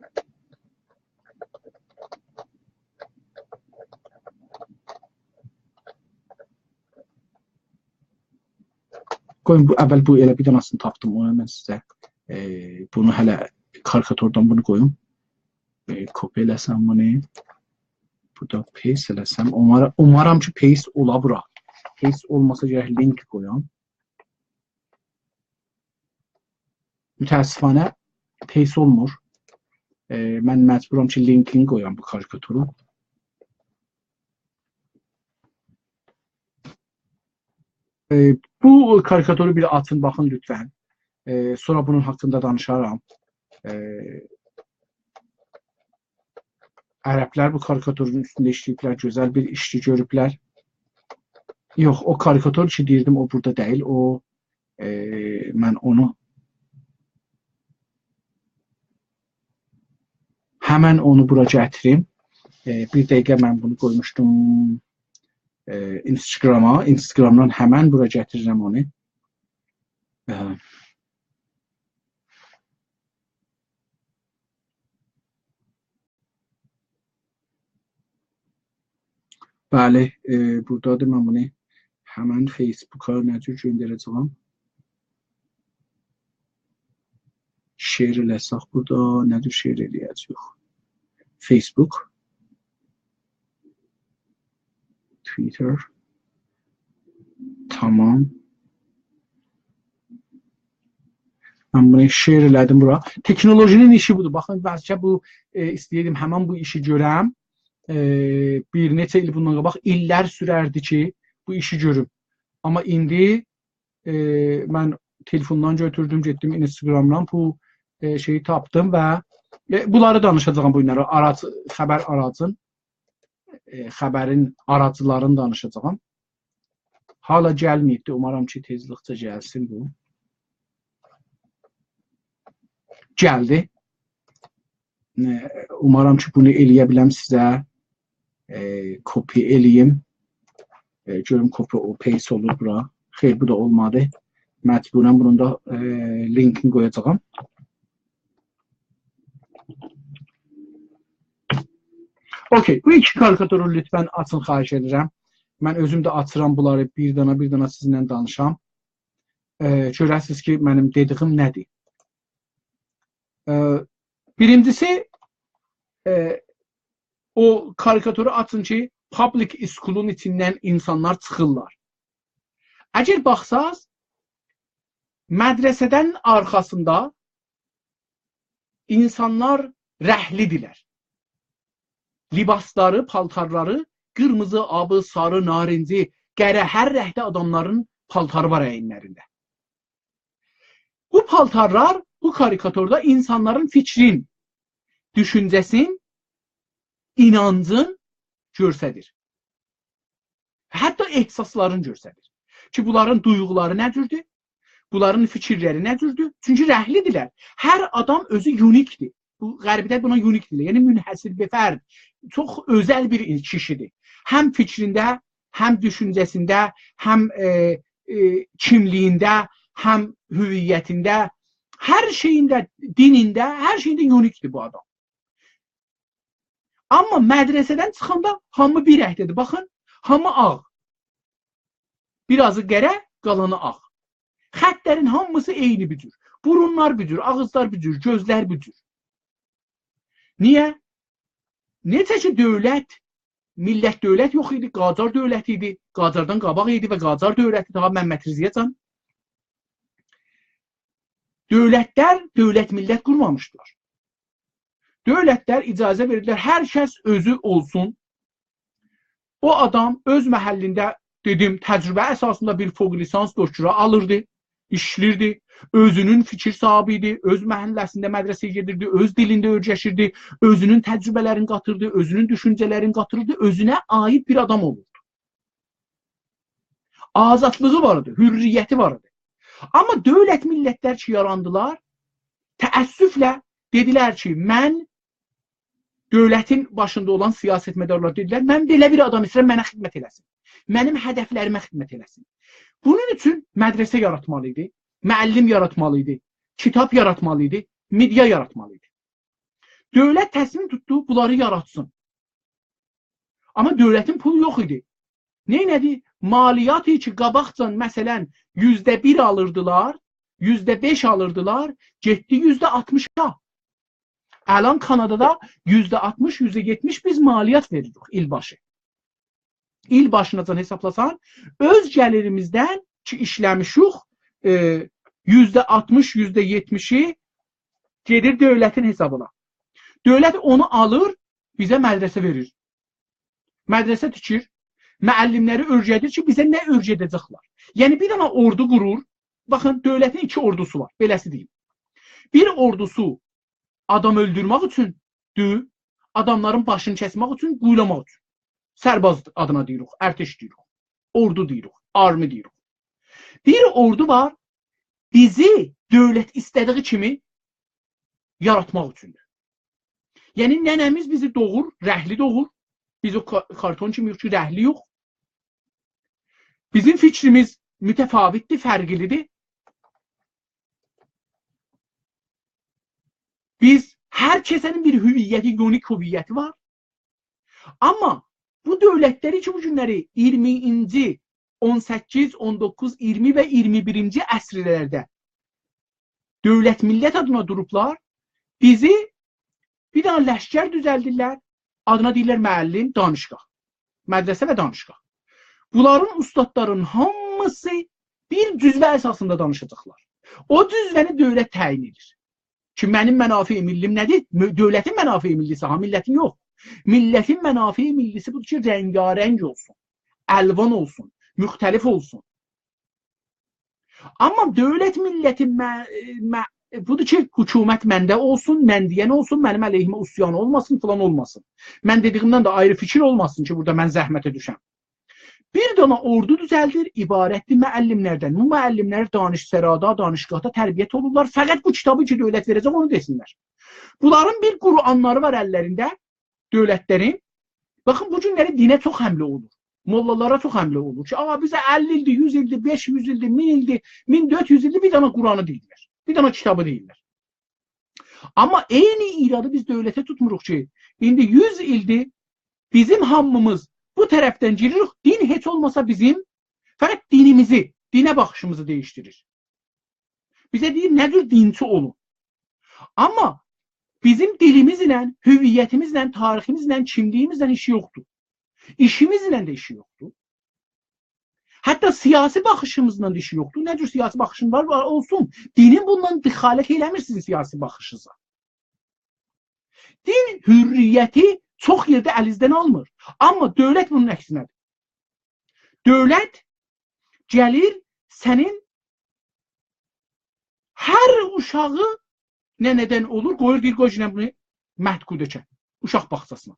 قویون، بو، اول بو ائله بیر دنه‌سینی تاپدیم، اونو من سیزه، ائ، بونو هله کاریکاتوردان بونو قویوم. ائ، کپی ائله‌سم بونو. بورادا پیست ائله‌سم. اومار-، اومارام کی، پیست اولا بورا. پیست اولماسا گرک لینک قویام. متأسفانه پیست اولمور. ائ، من مجبورام کی، لینکینی قویام بو کاریکاتورون. ائ، بو کاریکاتورو بیر آچین، باخین لطفاً. ائ، سونرا بونون حاقیندا دانیشارام. ائ، عربلر بو کاریکاتورون اوستونده ایشله‌ییبلر، گؤزل بیر ایشچی گؤروبلر. یوخ، او کاریکاتور کی دئییردیم، او بورادا دئییل، او، ائ، من اونو همن اونو بورا گتیریم. ائ، بیر دقیقه من بونو قویموشدوم، ائ، اینستاگراما. اینستاگرامدان همن بورا گتیریرم اونو. ائ، بلی، ائ، بورادادیر. من بونو همن فیسبوکا نه جور گؤندره‌جه‌یم؟ شیر ائله‌سک بورادا، نه جور شیر ائله‌یه‌جه‌ییک؟ فیسبوک، توییتر. تامام. من بونو شیر ائله‌دیم بورا. تکنولوژی‌نین ایشی بودور. باخین، بلکه بو، ائ، ایسته‌ییردیم همن بو ایشی گؤرم. ائ، بیر نئچه ایل بوندان قاباق ایللر سورردی کی، بو ایشی گؤروم. آمما ایندی، ائ، من تلفوندان گؤتوردوم، گئتدیم اینستاگرامدان بو، ائ، شئیی تاپدیم و، ائ، بونلاری دانیشاجاغام بو گونلری. آراج-، خبر آراجین، ائ، خبرین آراجلارینی دانیشاجاغام. هالا گلمه‌ییبدی. اومارام کی، تئزلیکجه گلسین بو. گلدی. ائ، اومارام کی، بونو ائله‌یه بیلم سیزه، ائ، کپی ائله‌ییم. ائ، گؤروم کپی او پیست اولور بورا. خیر، بو دا اولمادی. مجبوراً بونون دا، ائ، لینکینی قویاجاغام. اوکی، بو ایکی کاریکاتورو لطفاً آچین، خواهش ائدیرم. من اؤزوم ده آچیرام بونلاری، بیر دانا، بیر دانا سیزینله دانیشام. ائ، گؤره‌سینیز کی، منیم دئدیگیم نه‌دیر. ائ، بیرینجیسی، ائ، او کاریکاتورو آچین کی، پابلیک اسکولون ایچیندن اینسانلار چیخیرلار. اگر باخساز، مدرسه‌دن آرخاسیندا اینسانلار رنگلی‌دیرلر. لباسلاری، پالتارلاری قیرمیزی، آبی، ساری، نارینجی، قره، هر رنگده آداملارین پالتاری وار اگینلرینده. بو پالتارلار بو کاریکاتوردا اینسانلارین فیکرین، دوشونجه‌سین، اینانجین گؤستریر. حتی احساسلارین گؤستریر. کی، بونلارین دویغولاری نه جوردور؟ بونلارین فیکیرلری نه جوردور؟ چونکی رنگلی‌دیرلر. هر آدام اؤزو یونیکدیر. بو، غربیده بونا یونیک دئییرلر. یعنی، منحصر به فرد. چوخ اؤزل بیر کیشی‌دیر. هم فیکرینده، هم دوشونجه‌سینده، هم، ائ، ائ، کیملیگینده، هم هویتینده، هر شئیینده، دینینده، هر شئیینده یونیکدیر بو آدام. آمما مدرسه‌دن چیخاندا هامی بیر رنگده‌دیر. باخین، هامی آغ. بیر آزی قره، قالانی آغ. خطلرین هامیسی عینی بیر جور. بورونلار بیر جور، آغیزلار بیر جور، گؤزلر بیر جور. نییه؟ نئجه کی، دؤولت، میللت دؤولت یوخ ایدی، قاجار دؤولتی ایدی، قاجاردان قاباق ایدی و قاجار دؤولتی، داها ممد رضایه‌جان. دؤولتلر، دؤولت میللت قورمامیشدیلار. دؤولتلر اجازه وئریرلر، هر کس اؤزو اولسون. او آدام اؤز محلینده، دئدیم، تجربه اساسیندا بیر فوق لیسانس، دکترا آلیردی، ایشله‌ییردی. اؤزونون فیکیر صاحیبی ایدی، اؤز محله‌سینده مدرسه‌یه گئدیردی، اؤز دیلینده اؤیرشیردی، اؤزونون تجربه‌لرینی قاتیردی، اؤزونون دوشونجه‌لرینی قاتیریردی، اؤزونه عایید بیر آدام اولوردو. آزادلیغی وار ایدی، حریتی وار ایدی. آمما دؤولت میللتلر کی یاراندیلار، تأسفله دئدیلر کی، من، دؤولتین باشیندا اولان سیاستمدارلار دئدیلر، «من بئله بیر آدام ایسته‌ییرم، منه خدمت ائله‌سین. منیم هدفلریمه خدمت ائله‌سین.» بونون اوچون مدرسه یاراتمالی ایدی، معلم یاراتمالی ایدی، کیتاب یاراتمالی ایدی، مئدیا یاراتمالی ایدی. دؤولت تصمیم توتدو، بونلاری یاراتسین. آمما دؤولتین پولو یوخ ایدی. نئینه‌دی؟ مالیاتی کی، قاباقجان، مثلا، یوزده بیر آلیردیلار، یوزده بئش آلیردیلار، گئتدی یوزده آلتمیشا. الان کانادادا یوزده آلتمیش، یوزده یئتمیش بیز مالیات وئریریک ایل باشی. ایل باشیناجان حسابلاسان، اؤز گلیریمیزدن کی ایشله‌میشیک، ائ، یوزده آلتمیش، یوزده یئتمیشی گئدیر دؤولتین حسابینا. دؤولت اونو آلیر، بیزه مدرسه وئریر. مدرسه تیکیر، معلملری اؤیره‌دیر کی، بیزه نه اؤیره‌ده‌جکلر. یعنی، بیر دنه اوردو قورور. باخین، دؤولتین ایکی اوردوسو وار، بئله‌سی دئییم. بیر اوردوسو آدام اؤلدورمک اوچوندور، آداملارین باشینی کسمک اوچون، قویولاماق اوچون. سرباز آدینا دئییریک، ارتش دئییریک، اوردو دئییریک، آرمی دئییریک. بیر اوردو وار، بیزی دؤولت ایسته‌دیگی کیمی یاراتماق اوچوندور. یعنی، ننه‌میز بیزی دوغور، رنگلی دوغور. بیز او کا-، کارتون کیمی یوخ کی، رنگلی‌یوخ. بیزیم فیکریمیز متفاوتدیر، فرقلی‌دیر. بیز، هر کسه‌نین بیر هویتی، یونیک هویتی وار. آمما بو دؤولتلری کی، بو گونلری اییرمینجی، اون سککیز، اون دوققوز، اییرمی و اییرمی بیرینجی عصرلرده دؤولت میللت آدینا دوروبلار، بیزی بیر دنه لشکر دوزلدیرلر، آدینا دئییرلر معلم، دانشگاه، مدرسه و دانشگاه. بونلارین اوستادلارین هامیسی بیر جزوه اساسیندا دانیشاجاقلار. او جزوه‌نی دؤولت تعیین ائدیر. کی، منیم منافع ملی‌م نه‌دیر؟ مو-، دؤولتین منافع ملی‌سی، ها، میللتین یوخ. میللتین منافع ملی‌سی بودور کی، رنگارنگ اولسون، الوان اولسون، مختلف اولسون. آمما دؤولت میللتین مه-، مه-، بودور کی، حکومت منده اولسون، من دئین اولسون، منیم علیهیمه عصیان اولماسین، فلان اولماسین. من دئدیگیمدن ده آیری فیکیر اولماسین کی، بورادا من زحمته دوشم. بیر دنه اوردو دوزلدیر، عبارتدیر معلملردن. بو معلملر دانشسرادا، دانشگاهدا تربیت اولورلار. فقط بو کیتابی کی، دؤولت وئره‌جک، اونو دئسینلر. بونلارین بیر قرآنلاری وار اللرینده، دؤولتلرین. باخین، بو گونلری دینه چوخ حمله اولور. موللالارا چوخ حمله اولور کی، «آ، بیزه اللی ایلدیر، یوز ایلدیر، بئش یوز ایلدیر، مین ایلدیر، مین دؤرد یوز ایلدیر بیر دنه قرآنی دئییرلر. بیر دنه کیتابی دئییرلر.» آمما عینی ایرادی بیز دؤولته توتموروق کی، ایندی یوز ایلدیر بیزیم هامیمیز بو طرفدن گیریریک، دین هئچ اولماسا بیزیم فقط دینیمیزی، دینه باخیشیمیزی دییشدیریر. بیزه دئییر، نه جور دینچی اولون. آمما بیزیم دیلیمیزله، هویتیمیزله، تاریخیمیزله، کیملیگیمیزله ایشی یوخدور. ایشیمیزله ده ایشی یوخدور. حتی سیاسی باخیشیمیزلا دا ایشی یوخدور. نه جور سیاسی باخیشین وار، وار اولسون. دینین بوندان دخالت ائله‌میر سیزین سیاسی باخیشینیزا. دین حریتی چوخ یئرده الینیزدن آلمیر. آمما دؤولت بونون عکسینه‌دیر. دؤولت گلیر، سنین هر اوشاغی ننه‌دن اولور، قویور، دئییر، قوی گینه بونو مدکودکه، اوشاق باغچاسینا.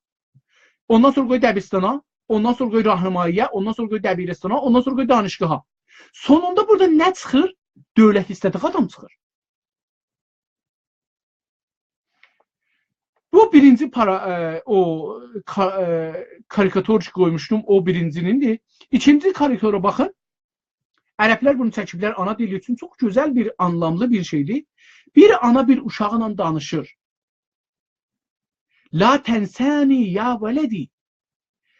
اوندان سونرا قوی دبستانا، اوندان سونرا قوی راهنمایی‌یه، اوندان سونرا قوی دبیرستانا، اوندان سونرا قوی دانشگاها. سونوندا بورادا نه چیخیر؟ دؤولت ایسته‌دیگی آدام چیخیر. بو بیرینجی پارا-، ائ، او کا-، ائ، کاریکاتور کی قویموشدوم، او بیرینجینیندیر. ایکینجی کاریکاتورا باخین. عربلر بونو چکیبلر آنا دیلی اوچون. چوخ گؤزل بیر، آنلاملی بیر شئیدیر. بیر آنا بیر اوشاقلا دانیشیر. «لا تنسانی یا ولدی.»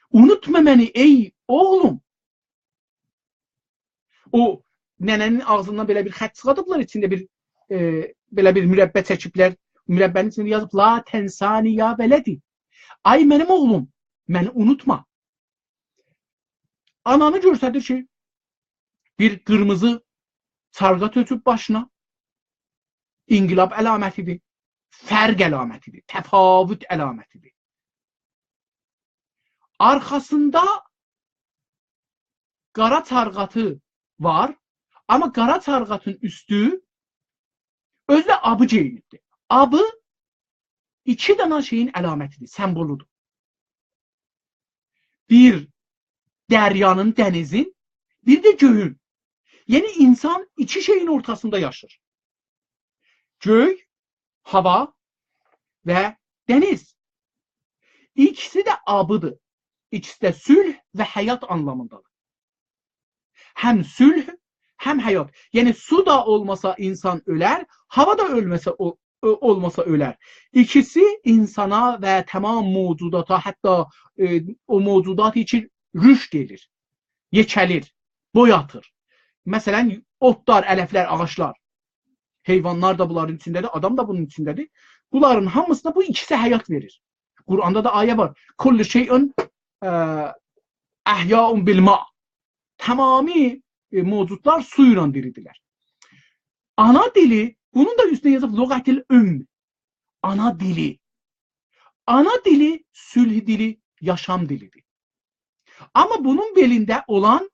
اونوتما منی، ای اوغلوم. او ننه‌نین آغزیندان بئله بیر خط چیخادیبلار، ایچینده بیر، ائ، بئله بیر مربع چکیبلر. مربع‌نین ایچینده یازیب: «لا تنسانی یا ولدی.» آی منیم اوغلوم، منی اونوتما. آنانی گؤرسدیر کی، بیر قیرمیزی چارغا تؤکوب باشینا. انقلاب علامتی‌دیر، فرق علامتی‌دیر، تفاوت علامتی‌دیر. آرخاسیندا قارا چارغاتی وار، آمما قارا چارغاتین اوستو اؤزو ده آبی گئیینیبدیر. آبی ایکی دنه شئیین علامتی‌دیر، سمبولودور. بیر دریانین، دنیزین، بیر ده گؤیون. یعنی، اینسان ایکی شئیین اورتاسیندا یاشیر. گؤی، هاوا و دنیز. ایکیسی ده آبی‌دیر. ایکیسی ده صلح و حیات آنلامیندادیر. هم صلح، هم حیات. یعنی، سو دا اولماسا اینسان اؤلر، هاوا دا اؤلمه‌سه، او، او، اولماسا اؤلر. ایکیسی اینسانا و تمام موجوداتا، حتی، ائ، او موجودات اوچون رشد ائدیر، یئکه‌لیر، بوی آتیر. مثلا، اوتلار، علفلر، آغاجلار، حیوانلار دا بونلارین ایچینده‌دیر، آدام دا بونون ایچینده‌دیر. بونلارین هامیسینا بو ایکیسی حیات وئریر. قرآندا دا آیه وار. «کل شیء، اه، احیاء بالماء.» تمامی، ائ، موجودلار سو ایله دیری‌دیرلر. آنا دیلی، بونون دا اوستونه یازیب لغة الام. آنا دیلی. آنا دیلی، صلح دیلی، یاشام دیلی‌دیر. آمما بونون بئلینده اولان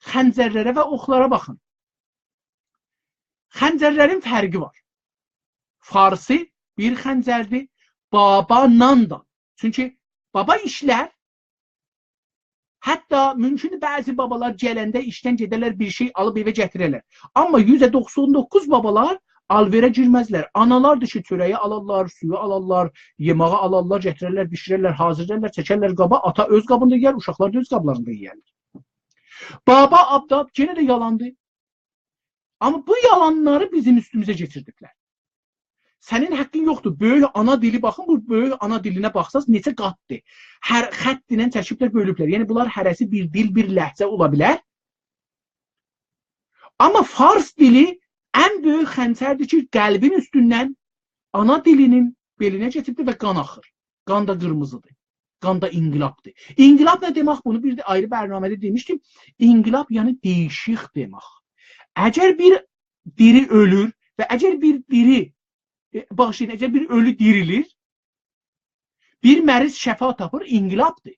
خنجرلره و اوخلارا باخین. خنجرلرین فرقی وار. فارسی بیر خنجردیر، بابا نان دا. چونکی بابا ایشلر، حتی ممکن بعضی بابالار گلنده ایشدن گئدرلر، بیر شئی آلیب ائوه گتیررلر. آمما یوزده دوخسان دوققوز بابالار آل‌وئره گیرمزلر. آنالاردیر کی، چؤره‌یی آلارلار، سویو آلارلار، یئماغی آلارلار، گتیررلر، بیشیررلر، حاضیرلارلار، چکرلر قابا، آتا اؤز قابیندا یئیر، اوشاقلار دا اؤز قابلاری‌ندا یئیرلر. بابا آبداب یئنه ده یالاندیر. آمما بو یالانلاری بیزیم اوستوموزه کئچیردیبلر. سنین حاققین یوخدور بؤیوک آنا دیلی، باخین، بو بؤیوک آنا دیلینه باخساز، نئچه قاتدیر. هر خط ایله چکیبلر، بؤلوبلر. یعنی، بونلار هره‌سی بیر دیل، بیر لهجه اولا بیلر. آمما فارس دیلی ان بؤیوک خنجردیر کی، قلبین اوستوندن آنا دیلینین بئلینه کئچیبدیر و قان آخیر. قان دا قیرمیزی‌دیر. قان دا انقلابدیر. انقلاب نه دئمک؟ بونو بیر ده آیری برنامه‌ده دئمیشدیم. انقلاب، یعنی، دییشیک دئمک. اگر بیر دیری اؤلور و اگر بیر دیری، ائ، باغیشلایین، اگر بیر اؤلو دیریلیر، بیر مریض شفا تاپیر، انقلابدیر.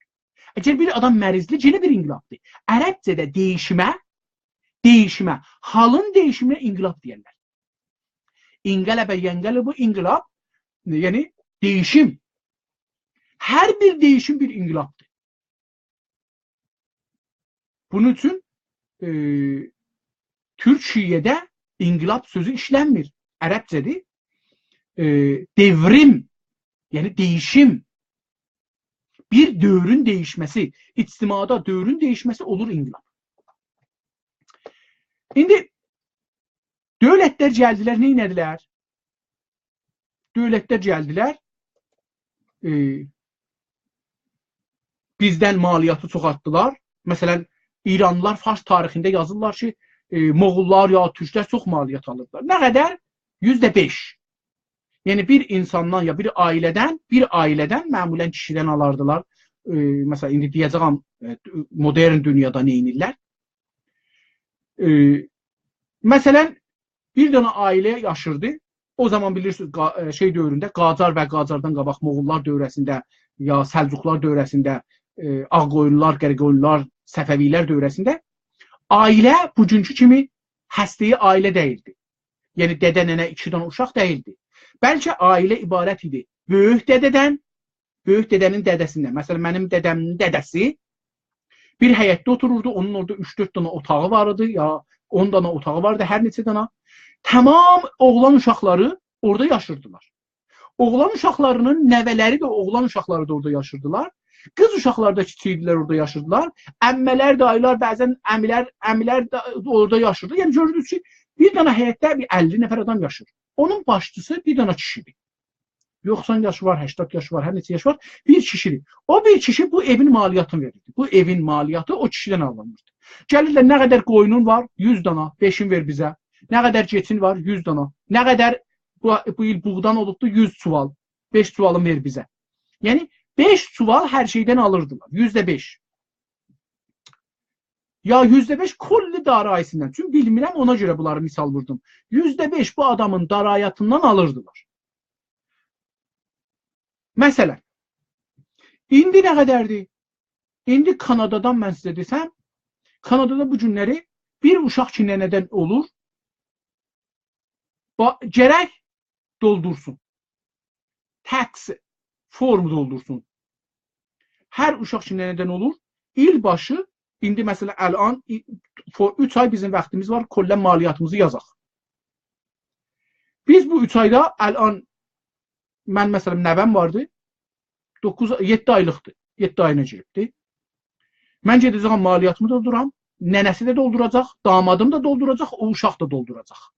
اگر بیر آدام مریضدیر، یئنه بیر انقلابدیر. عربجه‌ده دییشیمه، دییشیمه، حالین دییشیمینه انقلاب دئیرلر. انقلب ینقلب انقلاب، یعنی دییشیم. هر بیر دییشیم بیر انقلابدیر. بونون اوچون، ائ، تورکیه‌ده انقلاب سؤزو ایشلنمیر. عربجه‌دیر. ائ، دئوریم، یعنی دییشیم. بیر دؤورون دییشمه‌سی، اجتماعدا دؤورون دییشمه‌سی اولور انقلاب. ایندی دؤولتلر گلدیلر، نه ائتدیلر؟ دؤولتلر گلدیلر، ائ، بیزدن مالیاتی چوخالتدیلار. مثلا، ایرانلیلار فارس تاریخینده یازیرلار کی، ائ، موغوللار یا تورکلر چوخ مالیات آلیردیلار. نه قدر؟ یوزده بئش. یعنی، بیر اینساندان یا بیر عائله‌دن، بیر عائله‌دن، معمولا کیشیدن آلاردیلار. ائ، مثلا، ایندی دئیه‌جه‌یم، ائ، مدرن دونیادا نه ائدیرلر؟ ائ، مثلا، بیر دنه عائله یاشیردی. او زامان بیلیرسینیز، قا-، ائ، شئی دؤورونده، قاجار و قاجاردان قاباق موغوللار دؤوره‌سینده، یا سلجوقلار دؤوره‌سینده، ائ، آغ‌قویونلولار، قره‌قویونلولار، صفوی‌لر دؤوره‌سینده عائله بوگونکو کیمی هسته‌ای عائله دئییلدی. یعنی، دده، ننه، ایکی دنه اوشاق دئییلدی. بلکه عائله عبارت ایدی بؤیوک دده‌دن، بؤیوک دده‌نین دده‌سیندن. مثلا، منیم دده‌مین دده‌سی بیر حیطده اوتوروردو، اونون اورادا اوچ-دؤرد دنه اوتاغی وار ایدی، یا اون دنه اوتاغی واردی، هر نئچه دنه. تمام اوغلان اوشاقلاری اورادا یاشیردیلار. اوغلان اوشاقلاری‌نین نوه‌لری ده، اوغلان اوشاقلاری دا اورادا یاشیردیلار. قیز اوشاقلاری دا کیچیک ایدیلر، اورادا یاشیردیلار. عمه‌لر، داییلار، بعضا عمی‌لر، عمی‌لر ده اورادا یاشیردی. یعنی، گؤروردونوز کی، بیر دنه حیطده بیر اللی نفر آدام یاشیر. اونون باشچیسی بیر دنه کیشی‌دیر. دوخسان یاشی وار، هشتاد یاشی وار، هر نئچه یاشی وار، بیر کیشی‌دیر. او بیر کیشی بو ائوین مالیاتینی وئریردی. بو ائوین مالیاتی او کیشیدن آلینیردی. گلیرلر، «نه قدر قویونون وار؟» «یوز دانا.» «بئشین وئر بیزه.» «نه قدر کئچین وار؟» «یوز دانا.» «نه قدر بو، بو ایل بوغدان اولوبدو؟» «یوز چووال.» «بئش چووالین وئر بیزه.» یعنی، بئش چووال هر شئیدن آلیردیلار. یوزده بئش. یا یوزده بئش کلی دارایی‌سیندن. چونکی بیلمیرم، اونا گؤره بونلاری مثال ووردوم. یوزده بئش بو آدامین دارایی‌سیندن آلیردیلار. مثلا، ایندی نه قدردیر؟ ایندی کانادادان من سیزه دئسم، کانادادا بو گونلری بیر اوشاق کی ننه‌دن اولور، با-، گرک دولدورسون. Tax form دولدورسون. هر اوشاق کی ننه‌دن اولور، ایل باشی، ایندی مثلا الان ای-، فو-، اوچ آی بیزیم واختیمیز وار، کلا مالیاتیمیزی یازاق. بیز بو اوچ آیدا الان، من مثلا نوه‌م واردی، دوققوز، یئددی آیلیقدیر، یئددی آیینا گیریبدی. من گئده‌جه‌یم مالیاتیمی دولدورام، ننه‌سی ده دولدوراجاق، دامادیم دا دولدوراجاق، او اوشاق دا دولدوراجاق.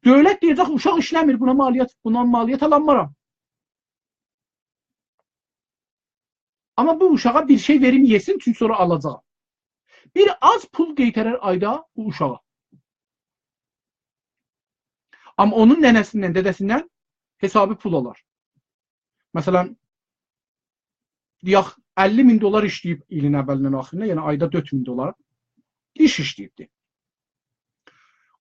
دؤولت دئیه‌جک، اوشاق ایشله‌میر، بونا مالیات، بوندان مالیات آلانمارام. آمما بو اوشاغا بیر شئی وئریم یئسین، چونکی سونرا آلاجاغام. بیر آز پول قئیترر آیدا بو اوشاغا. آمما اونون ننه‌سیندن، دده‌سیندن حسابی پول آلار. مثلا، دئیک، اللی مین دلار ایشله‌ییب ایلین اولیندن آخیرینا، یعنی آیدا دؤرد مین دلار ایش ایشله‌ییبدی.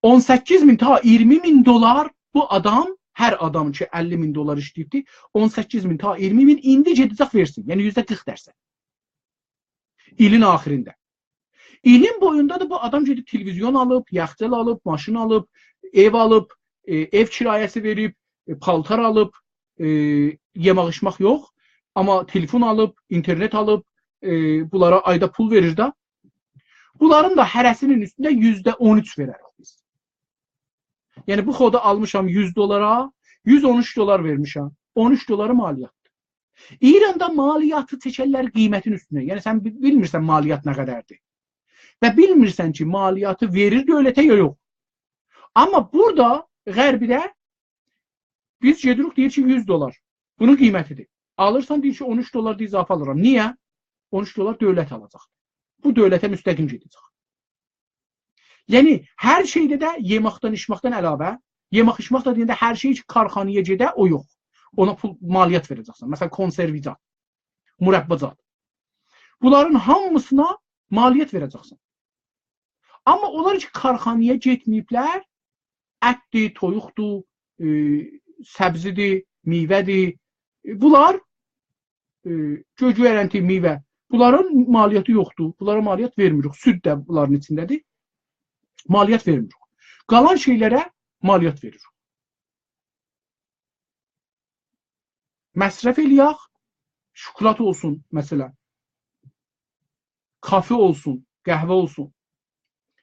اون سککیز مین تا اییرمی مین دلار بو آدام، هر آدام کی اللی مین دلار ایشله‌ییبدی، اون سککیز مین تا اییرمی مین ایندی گئده‌جک وئرسین. یعنی یوزده قیرخ درصد. ایلین آخیرینده. ایلین بویوندا دا بو آدام گئدیب تلویزیون آلیب، یخچال آلیب، ماشین آلیب، ائو آلیب، ائ، ائو کرایه‌سی وئریب، ائ، پالتار آلیب، ائ، یئمک ایچمک یوخ، آمما تلفون آلیب، اینترنت آلیب، ائ، بونلارا آیدا پول وئریر ده. بونلارین دا هره‌سی‌نین اوستونده یوزده اون اوچ وئرریک بیز. یعنی بو خودا آلمیشام یوز دلارا، یوز اون اوچ دلار وئرمیشم. اون اوچ دلاری مالیاتدیر. ایراندا مالیاتی چکرلر قیمتین اوستونه. یعنی سن بی-، بیلمیرسن مالیات نه قدردیر. و بیلمیرسن کی مالیاتی وئریر دؤولته یا یوخ. آمما بورادا، غربیده بیز گئدیریک، دئییر کی یوز دلار. بونون قیمتیدیر. آلیرسان، دئییر کی اون اوچ دلار دا اضافه آلیرام. نییه؟ اون اوچ دلار دؤولت آلاجاق. بو دؤولته مستقیم گئده‌جک. یعنی هر شئیده ده یئمکدن، ایچمکدن علاوه، یئمک ایچمک ده دئینده هر شئی کی کارخانایا گئده، او یوخ. اونا پول، مالیات وئره‌جکسن. مثلا کنسروی زاد، مربا زاد. بونلارین هامیسینا مالیات وئره‌جکسن. آمما اونلار کی کارخانایا گئتمه‌ییبلر، اتدیر، تویوقدور، ائ، سبزی‌دیر، میوه‌دیر. ائ، بونلار، ائ، گؤی‌گؤیرنتی، میوه، بونلارین مالیاتی یوخدور. بونلارا مالیات وئرمیریک. سود ده بونلارین ایچینده‌دیر. مالیات وئرمیریک. قالان شئیلره مالیات وئریریک. مصرف ائله‌یک، شکلات اولسون، مثلا، کافه اولسون، قهوه اولسون.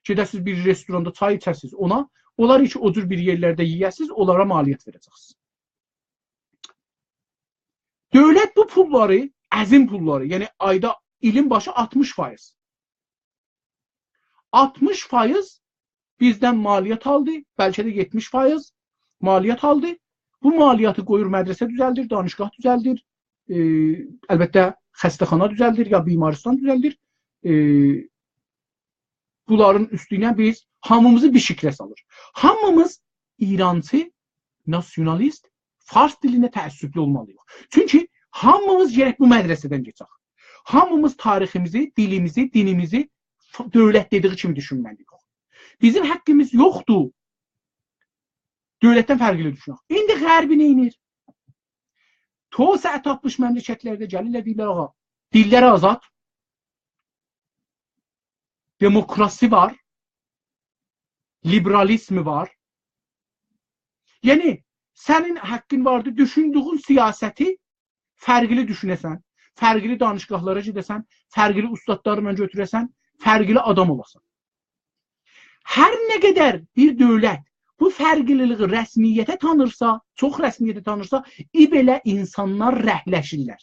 گئده‌سیز بیر رستوراندا چای ایچه‌سیز، اونا، اونلار کی او جور بیر یئرلرده یئیه‌سیز، اونلارا مالیات وئره‌جکسینیز. دؤولت بو پوللاری، عظیم پوللاری، یعنی آیدا، ایلین باشی آلتمیش فایز. آلتمیش فایز بیزدن مالیات آلدی، بلکه ده یئتمیش فایز مالیات آلدی. بو مالیاتی قویور مدرسه دوزلدیر، دانشگاه دوزلدیر، ائ، البته خسته‌خانا دوزلدیر یا بیمارستان دوزلدیر. ائ، بونلارین اوستونه بیز هامیمیزی بیر شکله سالیر. هامیمیز ایرانچی، ناسیونالیست، فارس دیلینه تعصبلو اولمالی‌ییق. چونکی هامیمیز گرک بو مدرسه‌دن کئچک. هامیمیز تاریخیمیزی، دیلیمیزی، دینیمیزی ف-، دؤولت دئدیگی کیمی دوشونمه‌لی‌ییک. بیزیم حاققیمیز یوخدور دؤولتدن فرقلی دوشونک. ایندی غربی نئینیر؟ توسعه تاپمیش مملکتلرده گلیرلر، دئییرلر: «آغا، دیللر آزاد، دموکراسی وار، لیبرالیزم وار.» یعنی، سنین حاققین واردی، دوشوندویون سیاستی فرقلی دوشونه‌سن، فرقلی دانشگاهلارا گئده‌سن، فرقلی اوستادلارلا گؤتوره‌سن، فرقلی آدام اولاسان. هر نه قدر بیر دؤولت بو فرقلیلیگی رسمیته تانیرسا، چوخ رسمیته تانیرسا، ای بئله اینسانلار رنگلشیرلر.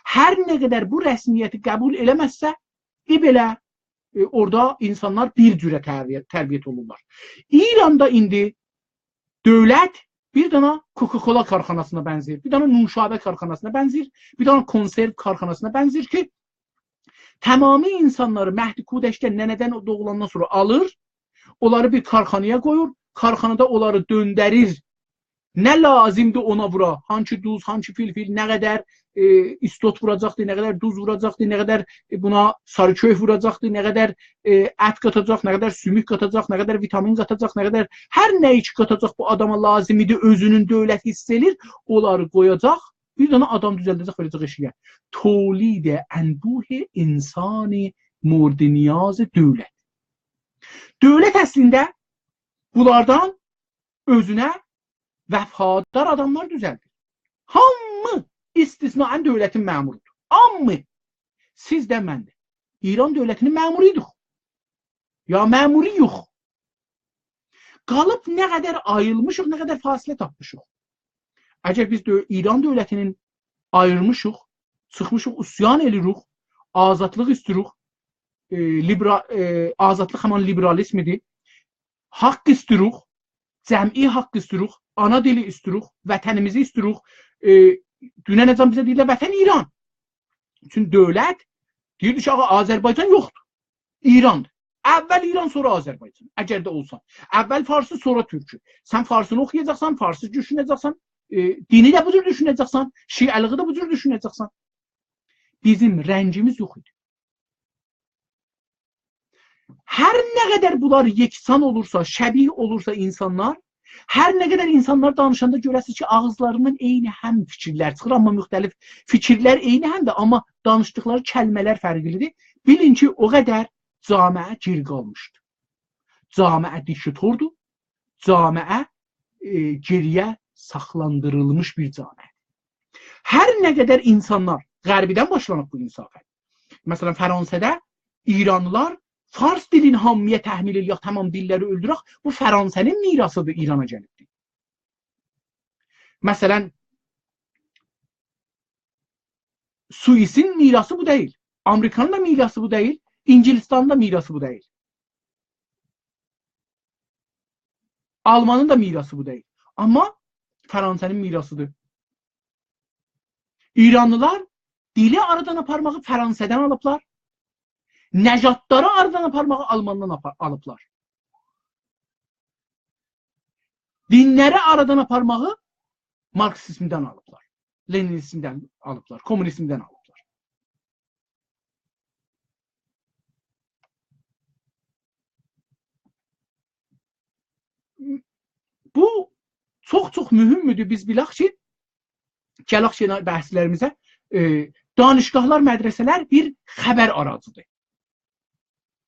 هر نه قدر بو رسمیتی قبول ائله‌مزسه، ای بئله، ائ، اورادا اینسانلار بیر جوره تربیه-، تربیت اولورلار. ایراندا ایندی دؤولت بیر دنه کوکاکولا کارخاناسینا بنزه‌ییر، بیر دنه نوشابه کارخاناسینا بنزه‌ییر، بیر دنه کنسرو کارخاناسینا بنزه‌ییر کی، تمامی اینسانلاری مهد کودکدن، ننه‌دن دوغولاندان سونرا آلیر، اونلاری بیر کارخانایا قویور، کارخانادا اونلاری دؤندریر، نه لازیمدیر اونا وورا؟ هانسی دوز، هانسی فیلفیل، نه قدر، ائ، ایسوتوت ووراجاقدیر، نه قدر دوز ووراجاقدیر، نه قدر، ائ، بونا ساری کؤک ووراجاقدیر، نه قدر، ائ، ات قاتاجاق، نه قدر سوموک قاتاجاق، نه قدر ویتامین قاتاجاق، نه قدر هر نه ایچ قاتاجاق بو آداما لازیم ایدی، اؤزونون دؤولت حیس ائلیر، اونلاری قویاجاق، بیر دنه آدام دوزلده‌جک، وئره‌جک ائشیگه. تولید انبوه انسان مورد نیاز دولت. دولت اصلینده بونلاردان اؤزونه وفادار آداملار دوزلدیر. هامی استثنااً دولتین مأمورودور. هامی. سیز ده، من ده. ایران دولتینین مأمورویدوق. یا مأمورویوخ. قالیب نه قدر آییلمیشیق، نه قدر فاصله تاپمیشیق. اگر بیز دؤ-، ایران دولتینین آییرمیشیق، چیخمیشیق، عصیان ائله‌ییریک، آزادلیق ایسته‌ییریک، ائ، لیبرا-، ائ، آزادلیق همان لیبرالیزمدیر. حاق ایسته‌ییریک، جمعی حاق ایسته‌ییریک، آنا دیلی ایسته‌ییریک، وطنیمیزی ایسته‌ییریک. ائ، دوننه‌جن بیزه دئییرلر، وطن ایران. چون دولت دئییردی کی، آغا، آذربایجان یوخدور. ایراندیر. اول ایران، سونرا آذربایجان. اگر ده اولسا. اول فارسی، سونرا تورکو. سن فارسینی اوخویاجاقسان، فارسی دوشونه‌جکسن، ائ، دینی ده بو جور دوشونه‌جکسن، شیعه‌لیگی ده بو جور دوشونه‌جکسن. بیزیم رنگیمیز یوخ ایدی. هر نه قدر بونلار یکسان اولورسا، شبیه اولورسا اینسانلار، هر نه قدر اینسانلار دانیشاندا گؤره‌سینیز کی، آغیزلاریندان عینی هم فیکیرلر چیخیر، آمما مختلف فیکیرلر عینی هم ده، آمما دانیشدیقلاری کلمه‌لر فرقلیدیر. بیلین کی، او قدر جامعه گئری قالمیشدیر. جامعه دیکتاتوردور. جامعه، ائ، گئری‌یه ساخلاندیریلمیش بیر جامعه. هر نه قدر اینسانلار، غربیدن باشلانیب بو انصافا. مثلا، فرانسه‌ده ایرانلیلار فارس دیلینی هامییا تحمیل ائله‌یک، تمام دیللری اؤلدورک، بو فرانسه‌نین میراثیدیر، ایرانا گلیبدیر. مثلا، سوئیسین میراثی بو دئییل. آمریکانین دا میراثی بو دئییل. اینگیلیستانین دا میراثی بو دئییل. آلمانین دا میراثی بو دئییل. آمما فرانسه‌نین میراثیدیر. ایرانلیلار دیلی آرادان آپارماغی فرانسه‌دن آلیبلار. نژادلاری آرادان آپارماغی آلماندان آپا-، آلیبلار. دینلری آرادان آپارماغی مارکسیزمدن آلیبلار. لنینیزمدن آلیبلار، کمونیزمدن آلیبلار. بو چوخ-چوخ مهمدور، بیز بیلک کی، گلک یئنه بحثلریمیزه، ائ، دانشگاهلار، مدرسه‌لر بیر خبر آراجیدیر.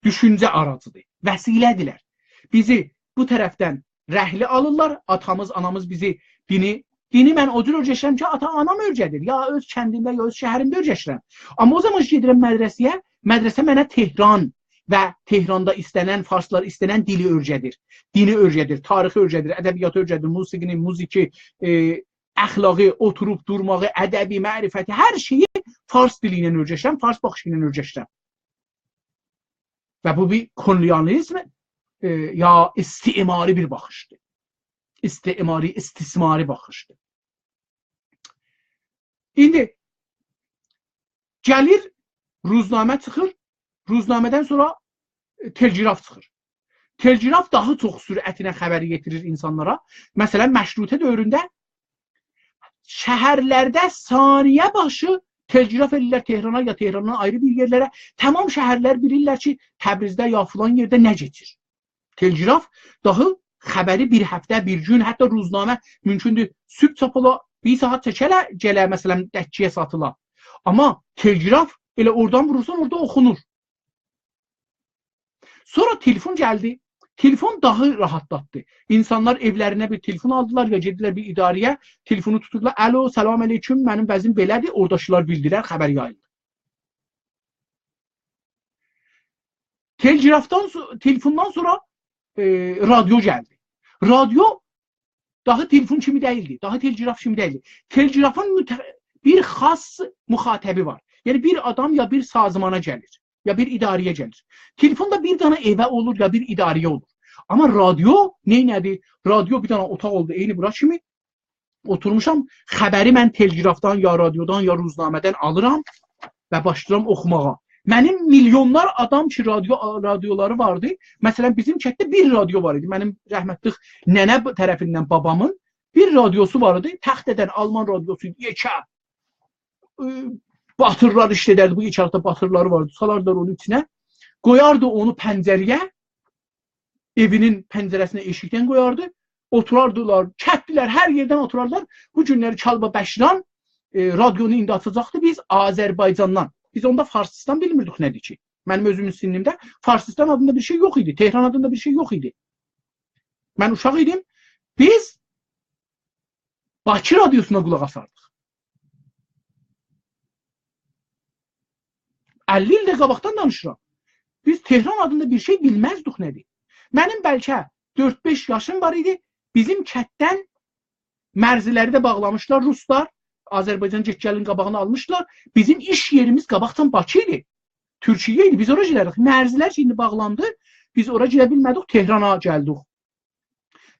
دوشونجه آراجیدیر، وسیله‌دیرلر. بیزی بو طرفدن رهلی آلیرلار، آتامیز، آنامیز بیزی دینی، دینی من او جور اؤیرشیرم کی، آتا، آنام اؤیره‌دیر. یا اؤز کندیمده، یا اؤز شهریمده اؤیرشیرم. آمما او زامان کی، گئدیرم مدرسه‌یه، مدرسه منه تهران و تهراندا ایسته‌نن، فارسلار ایسته‌نن دیلی اؤیره‌دیر. دینی اؤیره‌دیر، تاریخی اؤیره‌دیر، ادبیاتی اؤیره‌دیر، موسیقینی، موزیکی، ائ، اخلاقی، اوتوروب دورماغی، ادبی، معرفتی، هر شئیی فارس دیلی ایله اؤیره‌شیرم، فارس باخیشی ایله اؤیره‌شیرم. و بو بیر کولونیالیزم، ائ، یا استعماری بیر باخیشدیر. استعماری، استثماری باخیشدیر. ایندی گلیر، روزنامه چیخیر، روزنامه‌دن سونرا، ائ، تلگراف چیخیر. تلگراف داها چوخ سرعتله خبری یئتیریر اینسانلارا. مثلا، مشروطه دؤورونده شهرلرده ثانیه باشی تلگراف ائله‌ییرلر تهرانا، یا تهراندان آیری بیر یئرلره. تمام شهرلر بیلیرلر کی، تبریزده یا فلان یئرده نه کئچیر. تلگراف داها خبری بیر هفته، بیر گون، حتی روزنامه مومکوندور صبح چاپ اولا، بیر ساعات چکه ائله، گله، مثلا، دکه‌یه ساتیلا. آمما تلگراف ائله اورادان وورورسان، اورادا اوخونور. سونرا تلفون گلدی. تلفون داها راحاتلاتدی. اینسانلار ائولرینه بیر تلفون آلدیلار، یا گئدیرلر بیر اداره‌یه، تلفونو توتوردولار: «الو، سلام علیکم، منیم وضعیم بئله‌دیر.» اورداکیلار بیلدیلر، خبر یاییلدی. تلگرافدان سو-، تلفوندان سونرا، ائ، رادیو گلدی. رادیو داها تلفون کیمی دئییلدی، داها تلگراف کیمی دئییلدی. تلگرافین مت-، بیر خاص مخاطبی وار. یعنی بیر آدام یا بیر سازمانا گلیر، یا بیر اداره‌یه گلیر. تلفون دا بیر دنه ائوه اولور، یا بیر اداره‌یه اولور. آمما رادیو نئینه‌دی؟ رادیو بیر دنه اوتاق اولدو، عینی بورا کیمی. اوتورموشام، خبری من تلگرافدان، یا رادیودان، یا روزنامه‌دن آلیرام و باشلاییرام اوخوماغا. منیم میلیونلار آدام کی، رادیو، رادیولاری واردی. مثلا، بیزیم کتده بیر رادیو وار ایدی. منیم رحمتلیک ننه طرفیندن بابامین بیر رادیوسو وار ایدی، تخته‌دن آلمان رادیوسو ایدی، یئکه. ائ، باتیرلار ایشله‌دردی، بو یئکه‌لیکده باتیرلاری واردی، سالاردیلار اونون ایچینه، قویاردی اونو پنجره‌یه، ائوینین پنجره‌سینه ائشیکدن قویاردی، اوتوراردیلار، کتلیلر هر یئردن اوتوراردیلار. بو گونلری کالبابشیران، ائ، رادیونو ایندی آچاجاقدی، بیز آذربایجاندان، بیز اوندا فارسیستان بیلمیردیک نه‌دیر کی. منیم اؤزومون سنّیمده فارسیستان آدیندا بیر شئی یوخ ایدی، تهران آدیندا بیر شئی یوخ ایدی. من اوشاق ایدیم، بیز باکی رادیوسونا قولاق آساردیق. اللی ایل ده قاباقدان دانیشیرام. بیز تهران آدیندا بیر شئی بیلمزدیک نه‌دیر. منیم بلکه دؤرد-بئش یاشیم وار ایدی. بیزیم کتدن مرزلری ده باغلامیشلار روسلار. آذربایجان گئت-گلین قاباغینی آلمیشلار. بیزیم ایش یئریمیز قاباقدان باکی ایدی. تورکیه ایدی. بیز اورا گئدردیک. مرزلر ایندی باغلاندی. بیز اورا گئده بیلمه‌دیک. تهرانا گلدیک.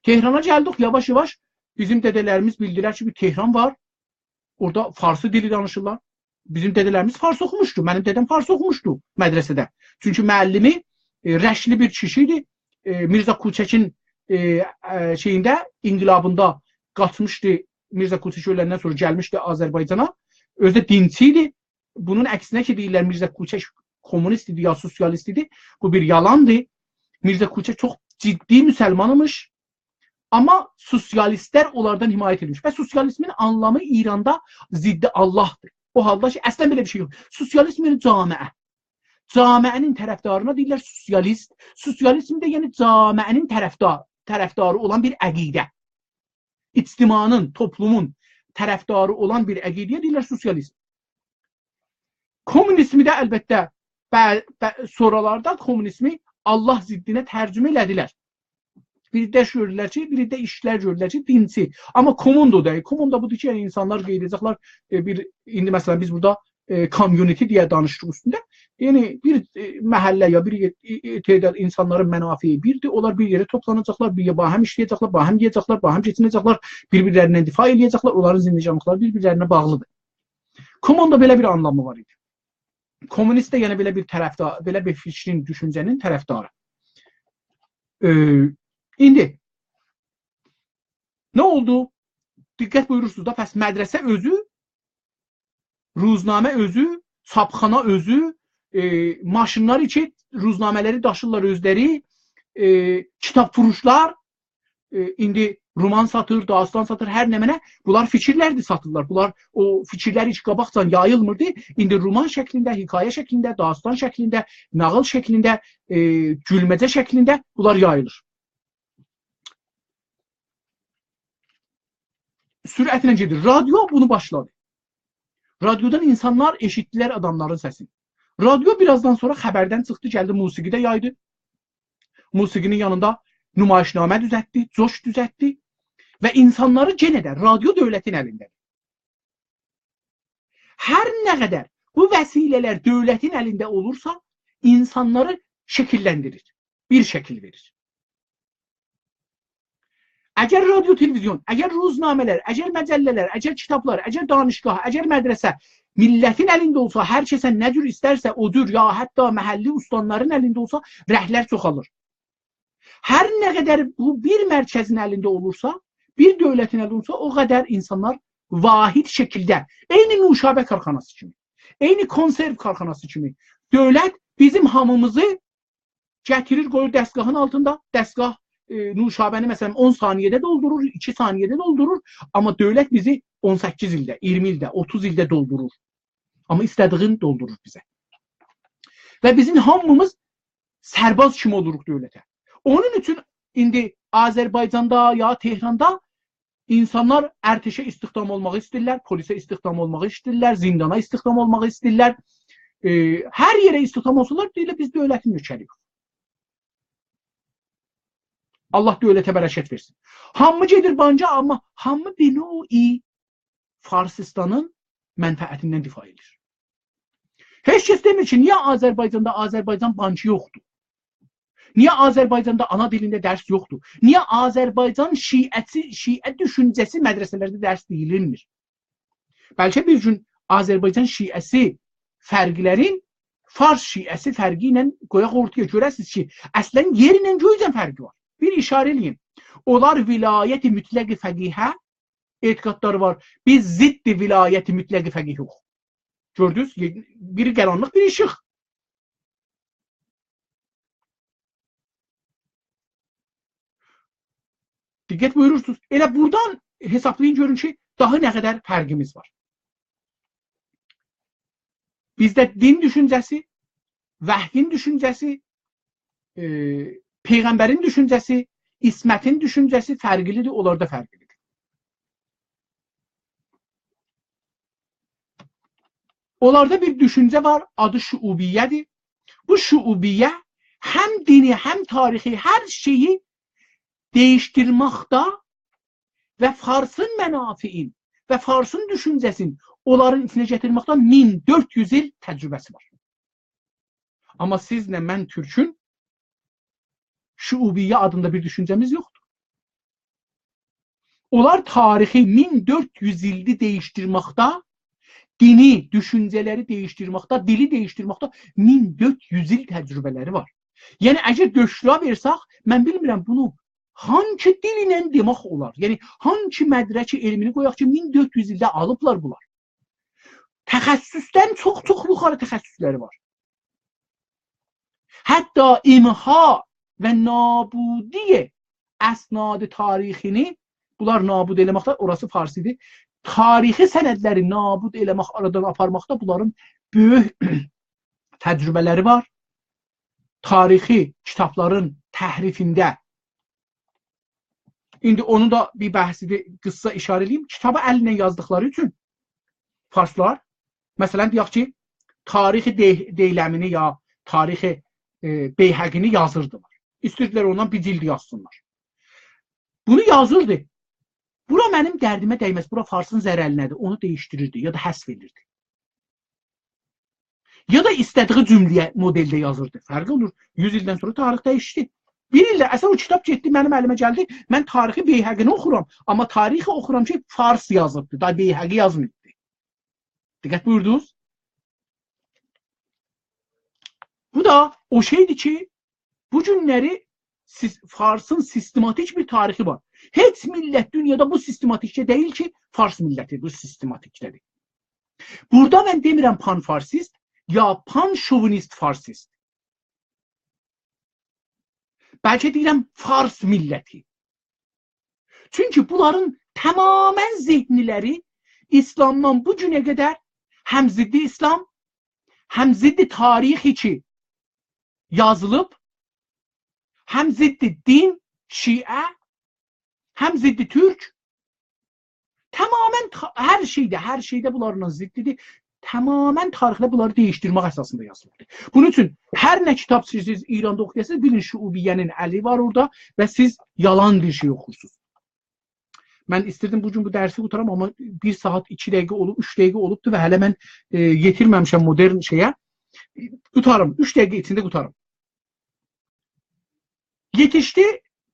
تهرانا گلدیک، یاواش-یاواش بیزیم دده‌لریمیز بیلدیلر کی، بیر تهران وار، اورادا فارسی دیلی دانیشیرلار. بیزیم دده‌لریمیز فارس اوخوموشدو، منیم دده‌م فارس اوخوموشدو مدرسه‌ده. چونکی معلمی، ائ، رشتلی بیر کیشی ایدی. ائ، میرزا کوچکین، ائ، ائ، شئیینده، انقلابیندا قاچمیشدی. میرزا کوچک اؤلندن سونرا گلمیشدی آذربایجانا. اؤزو ده دینچی ایدی. بونون عکسینه کی، دئییرلر میرزا کوچک کمونیست ایدی یا سوسیالیست ایدی، بو بیر یالاندیر. میرزا کوچک چوخ جدی مسلمان ایمیش. آمما سوسیالیستلر اونلاردان حمایت ائدیرمیش. و سوسیالیزمین آنلامی ایراندا ضد الله‌دیر. او حالدا کی، اصلاً بئله بیر شئی یوخ. سوسیالیزم یعنی جامعه. جامعه‌نین طرفدارینا دئییرلر سوسیالیست. سوسیالیزم ده یعنی جامعه‌نین طرفدار، طرفداری اولان بیر عقیده. اجتماعین، توپلومون طرفداری اولان بیر عقیده‌یه دئییرلر سوسیالیزم. کمونیزمی ده البته ب-، ب-، سونرالاردا کمونیزمی الله ضدینه ترجمه ائله‌دیلر. بیر ده گؤردولر کی، بیر ده ایشلر گؤردولر کی، دینچی. آمما کوموندو دئییل. کوموندو بودور کی، یعنی اینسانلار قاییداجاقلار، ائ، بیر، ایندی مثلاً بیز بورادا، ائ، کامیونیتی دئیه دانیشدیق اوستونده. یعنی بیر، ائ، محله یا بیر یئ-، ائ، ائ، تعداد اینسانلارین منافعی بیردیر. اونلار بیر یئره توپلاناجاقلار، بیر یئ-، باهم ایشله‌یه‌جکلر، باهم یئیه‌جکلر، باهم کئچینه‌جکلر، بیر-بیرلریندن دفاع ائله‌یه‌جکلر، اونلارین زندگانلیقلاری بیر-بیرلرینه باغلیدیر. کوموندو بئله بیر آنلامی وار ایدی. کمونیست ده یعنی بئله بیر طرفدار، بئله بیر فیکرین، دوشونجه‌نین طرفداری. ائ، ایندی نه اولدو؟ دقت بویورورسونوز دا، پس مدرسه اؤزو، روزنامه اؤزو، چاپخانا اؤزو، ائ، ماشینلار کی، روزنامه‌لری داشیرلار اؤزلری، ائ، کیتاب فروشلار، ائ، ایندی رومان ساتیر، داستان ساتیر، هر نمنه، بونلار فیکیرلردیر ساتیرلار. بونلار او فیکیرلر هئچ قاباقجان یاییلمیردی. ایندی رومان شکلینده، حکایه شکلینده، داستان شکلینده، ناغیل شکلینده، ائ، گولمه‌جه شکلینده بونلار یاییلیر. سرعتله گئدیر. رادیو بونو باشلادی. رادیودان اینسانلار ائشیتدیلر آداملارین سسینی. رادیو بیر آزدان سونرا خبردن چیخدی، گلدی موسیقی ده یایدی. موسیقی‌نین یانیندا نمایشنامه دوزلتدی، جوش دوزلتدی و اینسانلاری یئنه ده رادیو دؤولتین الینده‌دیر. هر نه قدر بو وسیله‌لر دؤولتین الینده اولورسا، اینسانلاری شکیللندیریر، بیر شکیل وئریر. اگر رادیو، تلویزیون، اگر روزنامه‌لر، اگر مجله‌لر، اگر کیتابلار، اگر دانشگاه، اگر مدرسه میللتین الینده اولسا، هر کسه نه جور ایسترسه او جور، یا حتی محلی استانلارین الینده اولسا، رنگلر چوخالیر. هر نه قدر بو بیر مرکزین الینده اولورسا، بیر دؤولتین الینده اولسا، او قدر اینسانلار واحد شکیلده، عینی نوشابه کارخاناسی کیمی، عینی کنسرو کارخاناسی کیمی دؤولت بیزیم هامیمیزی گتیریر، قویور دستگاهین آلتیندا. دستگاه، ائ، نوشابه‌نی، مثلاً، اون ثانیه‌ده دولدورور، ایکی ثانیه‌ده دولدورور. آمما دؤولت بیزی اون سککیز ایلده، اییرمی ایلده، اوتوز ایلده دولدورور. آمما ایسته‌دیگین دولدورور بیزه. و بیزیم هامیمیز سرباز کیمی اولوروق دؤولته. اونون اوچون ایندی آذربایجاندا یا تهراندا اینسانلار ارتشه استخدام اولماغی ایسته‌ییرلر، پلیسه استخدام اولماغی ایسته‌ییرلر، زیندانا استخدام اولماغی ایسته‌ییرلر. ائ، هر یئره استخدام اولسونلار، دئییرلر: «بیز دؤولتین نؤکری‌ییک.» الله دؤولته برکت وئرسین. هامی گئدیر بانکا، آمما هامی بیر نوع فارسیستانین منفعتیندن دفاع ائدیر. هئچ کس دئمیر کی، نییه آذربایجاندا آذربایجان بانکی یوخدور؟ نییه آذربایجاندا آنا دیلینده درس یوخدور؟ نییه آذربایجان شیعه‌سی، شیعه دوشونجه‌سی مدرسه‌لرده درس دئییلمیر؟ بلکه بیر گون آذربایجان شیعه‌سی فرقلرین فارس شیعه‌سی فرقی ایله قویاق اورتایا، گؤره‌سینیز کی، اصلاً یئرله گؤیله فرقی وار. بیر اشاره ائله‌ییم. اونلار ولایت مطلق فقیهه اعتقادلاری وار. بیز ضد ولایت مطلق فقیهوخ. گؤردونوز؟ یئ-، بیری قارانلیق، بیری ایشیق. دقت بویورورسونوز. ائله بورادان حسابلایین، گؤرون کی، داها نه قدر فرقیمیز وار. بیزده دین دوشونجه‌سی، وحیین دوشونجه‌سی، ائ، پیغمبرین دوشونجه‌سی، عصمتین دوشونجه‌سی فرقلی‌دیر، اونلاردا فرقلی‌دیر. اونلاردا بیر دوشونجه وار، آدی شعوبیه‌دیر. بو شعوبیه هم دینی، هم تاریخی، هر شئیی دییشدیرمکده و فارسین منافعین و فارسین دوشونجه‌سین اونلارین ایچینه گتیرمکده مین دؤرد یوز ایل تجربه‌سی وار. آمما سیزله من تورکون شعوبیه آدیندا بیر دوشونجه‌میز یوخدور. اونلار تاریخی مین دؤرد یوز ایلدیر دییشدیرمکده، دینی، دوشونجه‌لری دییشدیرمکده، دیلی دییشدیرمکده مین دؤرد یوز ایل تجربه‌لری وار. یعنی، اگر دؤکتورا وئرسک، من بیلمیرم بونو هانسی دیل ایله دئمک اولار. یعنی، هانسی مدرک علمینی قویاق کی، مین دؤرد یوز ایلده آلیبلار بونلار. تخصصدن چوخ، چوخ یوخاری تخصصلری وار. حتی امحا و نابودی اسناد تاریخینی، بونلار نابود ائله‌مکده، اوراسی فارسی‌دیر. تاریخی سندلری نابود ائله‌مک، آرادان آپارماقدا بونلارین بؤیوک تجربه‌لری وار. تاریخی کیتابلارین تحریفینده ایندی اونو دا بیر بحثیدیر، قیسا ایشاره ائله‌ییم. کیتابی الینن یازدیقلاری اوچون فارسلار، مثلا، دئیک کی، تاریخ دی-، دیلمی‌نی یا تاریخ، ائ، بیهقی‌نی یازیردیلار. ایسته‌ییردیلر اوندان بیر جلد یازسینلار. بونو یازیردی. بورا منیم دردیمه دیمز، بورا فارسین ضررینه‌دیر، اونو دییشدیریردی یا دا حذف ائدیردی. یا دا ایسته‌دیگی جمله‌یه، مدلده یازیردی. فرقی اولور. یوز ایلدن سونرا تاریخ دییشدی. بیر ایلده اصلا او کیتاب گئتدی، منیم الیمه گلدی. من تاریخ بیهقی‌نی اوخورام، آمما تاریخی اوخورام کی، فارس یازیبدی، دا بیهقی یازماییبدی. دقت بویوردونوز؟ بو دا او شئی‌دیر کی، بو گونلری سیس-، فارسین سیستماتیک بیر تاریخی وار. هئچ میللت دونیادا بو سیستماتیکده دئییل کی، فارس میللتی بو سیستماتیکده‌دیر. بورادا من دئمیرم پان‌فارسیست یا پان‌شووینیست فارسیست. بلکه دئییرم فارس میللتی. چونکی بونلارین تماما ذهنلری ایسلامدان بو گونه قدر هم ضد ایسلام، هم ضد تاریخی کی یازیلیب، هم ضد دین، شیعه، هم ضد تورک، تماما تا-، هر شئیده، هر شئیده بونلارلا ضددیر. تماما تاریخده بونلاری دییشدیرمک اساسیندا یازیلیبدیر. بونون اوچون هر نه کیتاب سیز، سیز ایراندا اوخویاسینیز، بیلین شعوبیه‌نین الی وار اورادا و سیز یالان بیر شئی اوخورسونوز. من ایستیردیم بو گون بو درسی قوتارام، آمما بیر ساعت، ایکی دقیقه اولوب، اوچ دقیقه اولوبدور و هله من، ائ، یئتیرمه‌میشم مدرن شئیه. قوتاریم، اوچ دقیقه ایچینده قوتاریم. یئتیشدی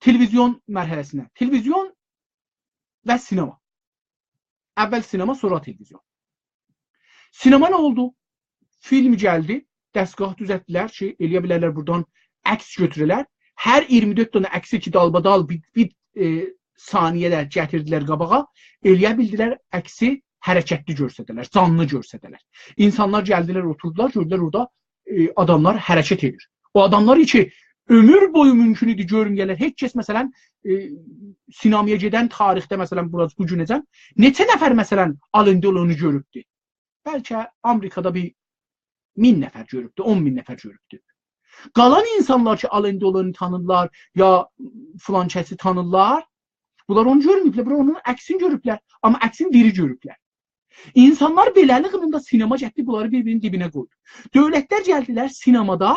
تلویزیون مرحله‌سینه. تلویزیون و سینما. اول سینما، سونرا تلویزیون. سینما نه اولدو؟ فیلم گلدی، دستگاه دوزلتدیلر کی، ائلیه بیلرلر بورادان عکس گؤتوره‌لر. هر اییرمی دؤرد دنه عکسی کی، دالبادال بیر، بیر، ائ، ثانیه‌ده گتیردیلر قاباغا، ائلیه بیلدیلر عکسی حرکتلی گؤرسده‌لر، جانلی گؤرسده‌لر. اینسانلار گلدیلر، اوتوردولار، گؤردولر اورادا، ائ، آداملار حرکت ائدیر. او آداملار کی، عؤمور بویو مومکون ایدی گؤرمه‌یه‌لر. هئچ کس، مثلا، ائ، سینمایا گئدن تاریخده، مثلا، بوراجا، بو گونه‌جن نئچه نفر، مثلا، آلن دلونو گؤروبدو؟ بلکه آمریکادا بیر مین نفر گؤروبدو، اون مین نفر گؤروبدو. قالان اینسانلار کی، آلن دلونو تانیرلار، یا فلان کسی تانیرلار، بونلار اونو گؤرمه‌ییبلر، بونلار اونون عکسینی گؤروبلر، آمما عکسینی دیری گؤروبلر. اینسانلار بئله‌لیکله سینما گتدی، بونلاری بیر-بیرینین دیبینه قویدو. دؤولتلر گلدیلر سینمادا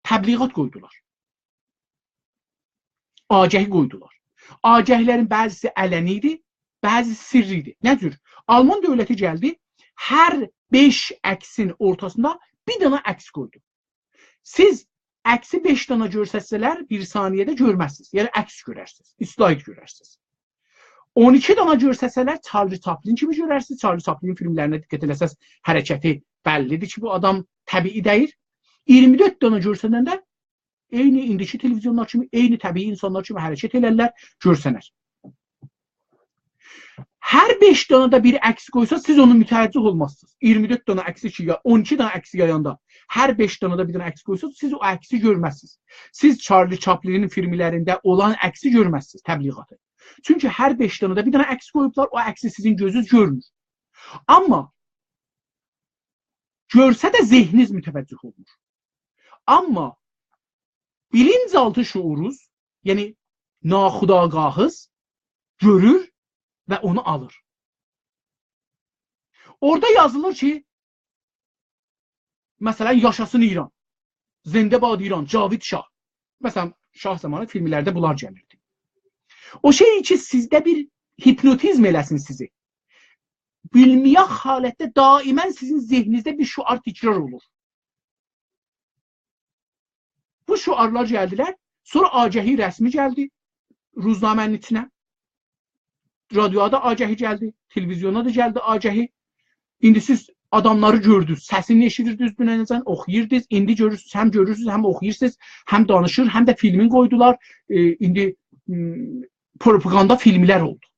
تبلیغات قویدولار. آگهی قویدولار. آگهی‌لرین بعضیسی علنی ایدی، بعضیسی سرّی ایدی. نه جور؟ آلمان دؤولتی گلدی، هر بئش عکسین اورتاسیندا بیر دنه عکس قویدو. سیز عکسی بئش دنه گؤرستسه‌لر، بیر ثانیه‌ده گؤرمزسینیز. یعنی عکس گؤررسینیز، اسلاید گؤررسینیز. اون ایکی دنه گؤرستسه‌لر، چارلی چاپلین کیمی گؤررسینیز. چارلی چاپلینین فیلملرینه دقت ائله‌سز، حرکتی بللی‌دیر کی، بو آدام طبیعی دئییل. اییرمی دؤرد دنه گؤرسننده عینی ایندیکی تلویزیونلار کیمی، عینی طبیعی اینسانلار کیمی حرکت ائلرلر، گؤرسنر. هر بئش دانا دا بیر عکس قویسا، سیز اونا متوجه اولمازسینیز. اییرمی دؤرد دانا عکسی کی، یا اون ایکی دانا عکسی یایاندا، هر بئش دانا دا بیر دانا عکس قویسا، سیز او عکسی گؤرمزسینیز. سیز چارلی چاپلینین فیلملرینده اولان عکسی گؤرمزسینیز، تبلیغاتی. چونکی هر بئش دانا دا بیر دانا عکس قویوبلار، او عکسی سیزین گؤزونوز گؤرمور. آمما گؤرسه ده ذهنینیز متوجه اولمور. آمما بیلینج‌آلتی شعوروز، یعنی ناخودآگاهیز گؤرور و اونو آلیر. اورادا یازیلیر کی، مثلا، «یاشاسین ایران»، «زنده باد ایران»، «جاوید شاه». مثلا، شاه زامانی فیلملرده بونلار گلیردی. او شئی کی، سیزده بیر هیپنوتیزم ائله‌سین سیزی. بیلمه‌یک حالتده دائما سیزین ذهنینیزده بیر شعار تکرار اولور. بو شعارلار گلدیلر. سونرا آگهی رسمی گلدی روزنامه‌نین ایچینه. رادیودا آگهی گلدی، تلویزیونا دا گلدی آگهی. ایندی سیز آداملاری گؤردونوز، سسینی ائشیدیردینیز دوننه‌جن، اوخویوردونوز. ایندی گؤرورسونوز، هم گؤرورسونوز، هم اوخویورسونوز، هم دانیشیر، هم ده فیلمین قویدولار. ائ، ایندی، م، پروپاگاندا فیلملر اولدو.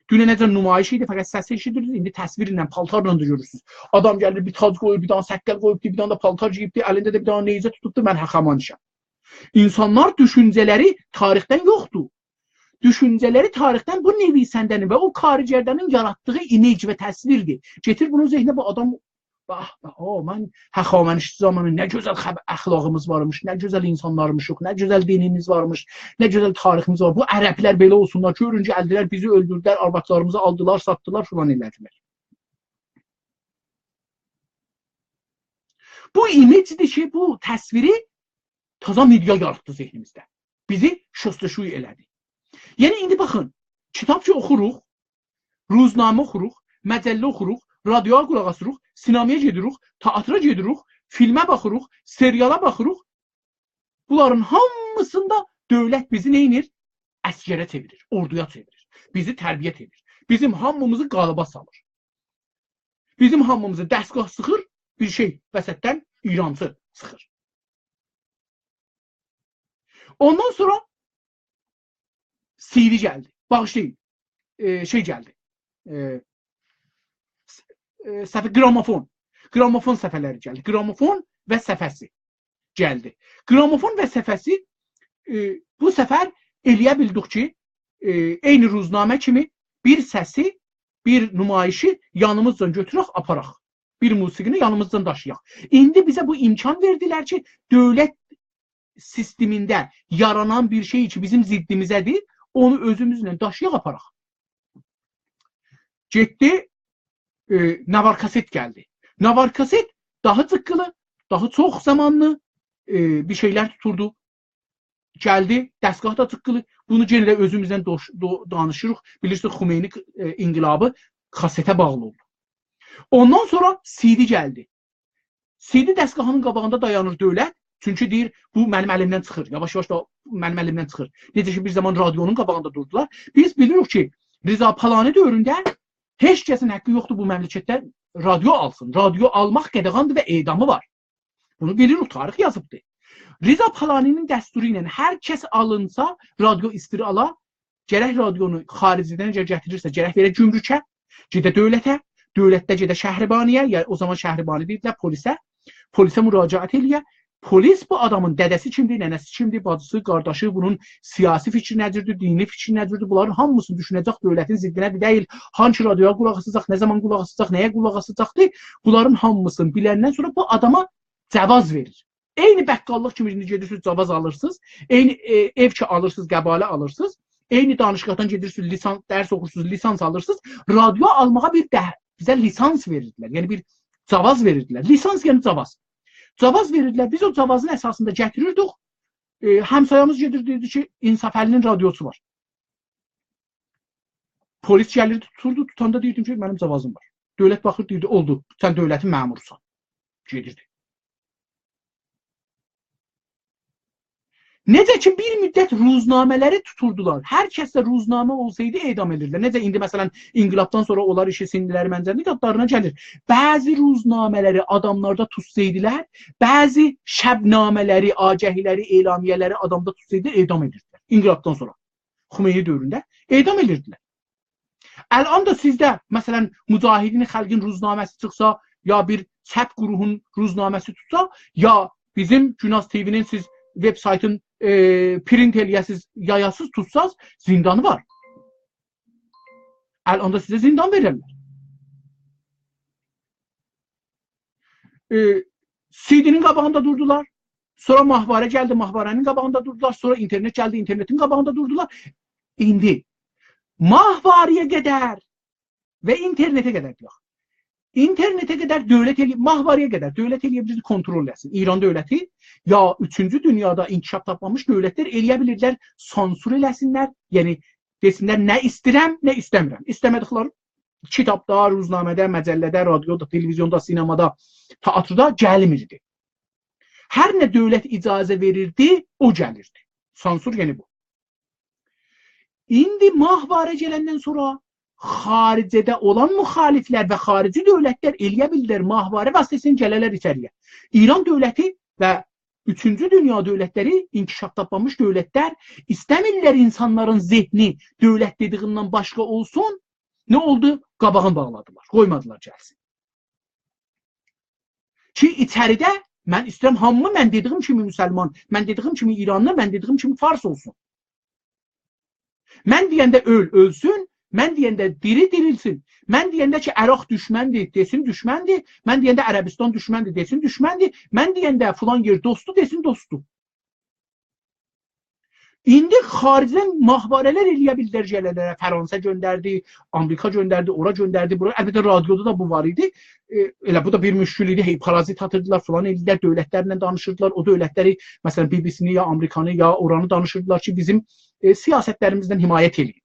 دوننه‌جن نمایش ایدی، فقط سسی ائشیدیردینیز، ایندی تصویرله، پالتارلا دا گؤرورسونوز. آدام گلیر، بیر تاج قویوب، بیر دانا سققل قویوبدو، بیر دانا دا پالتار گئییبدی، الینده ده بیر دانا نیزه توتوبدو، «من هخامنشم». اینسانلار دوشونجه‌لری تاریخدن یوخدور. دوشونجه‌لری تاریخدن بو نویسنده‌نین و او کارگردانین یاراتدیغی ایمیج و تصویردیر. گتیر بونون ذهنینه، بو آدام، «به به، او، من هخامنشی زامانی نه گؤزل خب-، اخلاقیمیز وارمیش، نه گؤزل اینسانلارمیشیق، نه گؤزل دینیمیز وارمیش، نه گؤزل تاریخیمیز وار. بو عربلر بئله اولسونلار، گؤرون گلدیلر، بیزی اؤلدوردولر، آروادلاریمیزی آلدیلار، ساتدیلار»، فلان ائله‌دیلر. بو ایمیجدیر کی، بو تصویری تازا مدیا یاراتدی ذهنیمیزده. بیزی شستشوی ائله‌دی. یعنی، ایندی باخین، کیتاب کی اوخوروق، روزنامه اوخوروق، مجله اوخوروق، رادیویا قولاق آسیریق، سینمایا گئدیریک، تئاترا گئدیریک، فیلمه باخیریق، سریالا باخیریق. بونلارین هامیسیندا دؤولت بیزی نئینیر؟ عسگره چئویریر، اوردویا چئویریر. بیزی تربیت ائدیر. بیزیم هامیمیزی قالیبا سالیر. بیزیم هامیمیزی دستگاه سیخیر، بیر شئی وسطدن ایرانچی سیخیر. اوندان سونرا سی‌دی گلدی. باغیشلایین. ائ، شئی گلدی. ائ، س-، ائ، صفحه، گرامافون. گرامافون صفحه‌لری گلدی. گرامافون و صفحه‌سی گلدی. گرامافون و صفحه‌سی، ائ، بو سفر ائلیه بیلدیک کی، ائ، عینی روزنامه کیمی بیر سسی، بیر نمایشی یانیمیزدان گؤتورک، آپاراق. بیر موسیقینی یانیمیزدان داشییاق. ایندی بیزه بو امکان وئردیلر کی، دؤولت سیستمینده یارانان بیر شئی کی، بیزیم ضدیمیزه‌دیر، اونو اؤزوموزله داشییاق، آپاراق. گئتدی، ائ، نوار کاست گلدی. نوار کاست داها جیققیلی، داها چوخ زامانلی، ائ، بیر شئیلر توتوردو. گلدی، دستگاه دا جیققیلی. بونو یئنه ده اؤزوموزله دوش-، دو-، دانیشیریق. بیلیرسینیز، خمینی، ائ، انقلابی کاسته باغلی اولدو. اوندان سونرا سی‌دی گلدی. سی‌دی دستگاهینین قاباغیندا دایانیر دؤولت. چونکی دئییر، «بو منیم الیمدن چیخیر. یاواش-یاواش دا منیم الیمدن چیخیر.» نئجه کی، بیر زامان رادیونون قاباغیندا دوردولار. بیز بیلیریک کی، رضا پالانی دؤورونده هئچ کسین حاققی یوخدور بو مملکتده رادیو آلسین. رادیو آلماق قاداغاندیر و اعدامی وار. بونو بیلیریک، تاریخ یازیبدیر. رضا پالانی‌نین دستورو ایله هر کس آلینسا، رادیو ایستیر آلا، گرک رادیونو خاریجدن اگر گتیریرسه، گرک وئره گمرکه، گئده دؤولته، دؤولت ده گئده شهربانی‌یه، یا او زامان شهربانی دئییردیلر، پلیسه، پلیسه مراجعت ائلیه. پلیس بو آدامین دده‌سی کیمدیر، ننه‌سی کیمدیر، باجیسی، قارداشی، بونون سیاسی فیکری نه‌جوردور، دینی فیکری نه‌جوردور، بونلارین هامیسینی دوشونه‌جک، دؤولتین ضدینه دئییل. هانسی رادیویا قولاق آساجاق، نه زامان قولاق آساجاق، نه‌یه قولاق آساجاقدیر، بونلارین هامیسینی بیلندن سونرا بو آداما جواز وئریر. عینی بقاللیق کیمی ایندی گئدیرسینیز، جواز آلیرسینیز. عینی، ائ، ائو کی آلیرسینیز، قباله آلیرسینیز. عینی دانشگاهدان گئدیرسینیز، لیسانس، درس اوخورسونوز، لیسانس آلیرسینیز. رادیو آلماغا بیر ده-، بیزه لیسانس وئریردیلر. یعنی بیر جواز وئریردیلر. لیسانس یعنی جواز. جواز وئریردیلر. بیز او جوازین اساسیندا گتیریردیک. ائ، همسایه‌میز گئدیر، دئییردی کی، انصافعلی‌نین رادیوسو وار. پلیس گلیردی، توتوردو، توتاندا دئییردیم کی، منیم جوازیم وار. دؤولت باخیر، دئییردی، اولدو، سن دؤولتین مأموروسان. گئدیردی. نئجه کی، بیر مدت روزنامه‌لری توتوردولار. هر کس ده روزنامه اولسایدی، اعدام ائدیردیلر. نئجه ایندی، مثلا، انقلابدان سونرا اونلار ایشی سیندیلر، منجه، آدلاریندا گلیر. بعضی روزنامه‌لری آداملاردا توتسایدیلار، بعضی شب‌نامه‌لری، آگهی‌لری، اعلامیه‌لری آدامدا توتسایدی، اعدام ائدیردیلر. انقلابدان سونرا، خمینی دؤورونده اعدام ائدیردیلر. الان دا سیزده، مثلا، مجاهدین خلقین روزنامه‌سی چیخسا، یا بیر چپ گروهون روزنامه‌سی توتسا، یا بیزیم گوناز تی‌وی‌نین سیز وب‌سایتین، ائ، پرینت ائله‌یه‌سیز، یایاسیز، توتساز، زیندانی وار. الان دا سیزه زیندان وئررلر. ائ، سی‌دی‌نین قاباغیندا دوردولار. سونرا ماهواره گلدی، ماهواره‌نین قاباغیندا دوردولار. سونرا اینترنت گلدی، اینترنتین قاباغیندا دوردولار. ایندی ماهواره‌یه قدر و اینترنته قدر، یوخ. اینترنته قدر دؤولت ائله‌یه، ماهواره‌یه قدر دؤولت ائله‌یه بیلیردی کنترل ائله‌سین. ایران دؤولتی یا اوچونجو دونیادا انکشاف تاپمامیش دؤولتلر ائله‌یه بیلیردیلر، سانسور ائله‌سینلر. یعنی، دئسینلر، نه ایسته‌ییرم، نه ایسته‌میرم. ایسته‌مه‌دیکلری کیتابدا، روزنامه‌ده، مجله‌ده، رادیودا، تلویزیوندا، سینمادا، تئاتردا گلمیردی. هر نه دؤولت اجازه وئریردی، او گلیردی. سانسور یعنی بو. ایندی ماهواره گلندن سونرا خارجه‌ده اولان مخالفلر و خارجی دؤولتلر ائله‌یه بیلدیلر ماهواره واسطه‌سیله گله‌لر ایچری‌یه. ایران دؤولتی و اوچونجو دونیا دؤولتلری، انکشاف تاپمامیش دؤولتلر، ایسته‌میرلر اینسانلارین ذهنی دؤولت دئدیگیندن باشقا اولسون. نه اولدو؟ قاباغین باغلادیلار، قویمادیلار گلسین. کی ایچریده من ایسته‌ییرم هامی من دئدیگیم کیمی مسلمان، من دئدیگیم کیمی ایرانلی، من دئدیگیم کیمی فارس اولسون. من دئینده اؤل، اؤلسون، من دئینده دیری، دیریلسین. من دئینده کی عراق دوشمندیر، دئسین دوشمندیر. من دئینده عربستان دوشمندیر، دئسین دوشمندیر. من دئینده فلان یئر دوستدور، دئسین دوستدور. ایندی خارجدن ماهواره‌لر ائله‌یه بیلدیلر گله‌لره. فرانسه گؤندردی، آمریکا گؤندردی، اورا گؤندردی، بورا. البته، رادیودا دا بو وار ایدی. ائ، ائله بو دا بیر مشکل ایدی. هئی پارازیت آتیردیلار، فلان ائله‌ییردیلر، دؤولتلرله دانیشیردیلار. او دؤولتلری، مثلا، بی‌بی‌سی‌نی یا آمریکانی یا اورانی دانیشیردیلار کی، بیزیم، ائ، سیاستلریمیزدن حمایت ائله‌یین.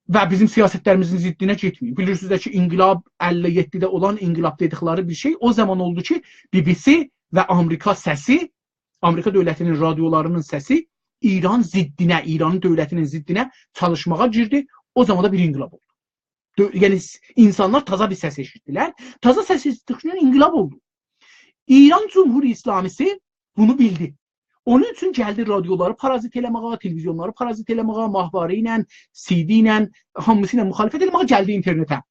و بیزیم سیاستلریمیزین ضدینه گئتمه‌یین. بیلیرسینیز ده کی، انقلاب، اللی یئددیده اولان انقلاب دئدیکلری بیر شئی او زامان اولدو کی، بی‌بی‌سی و آمریکا سسی، آمریکا دؤولتی‌نین رادیولارینین سسی ایران ضدینه، ایرانین دؤولتی‌نین ضدینه چالیشماغا گیردی. او زامان دا بیر انقلاب اولدو. دؤ-، یعنی، س-، اینسانلار تازا بیر سس ائشیتدیلر. تازا سس ائشیتدیگی اوچون انقلاب اولدو. ایران جمهوری اسلامی‌سی بونو بیلدی. اونون اوچون گلدی رادیولاری پارازیت ائله‌مه‌یه، تلویزیونلاری پارازیت ائله‌مه‌یه، ماهواره ایله، سی‌دی ایله، هامیسی ایله مخالفت ائله‌مه‌یه گلدی اینترنته.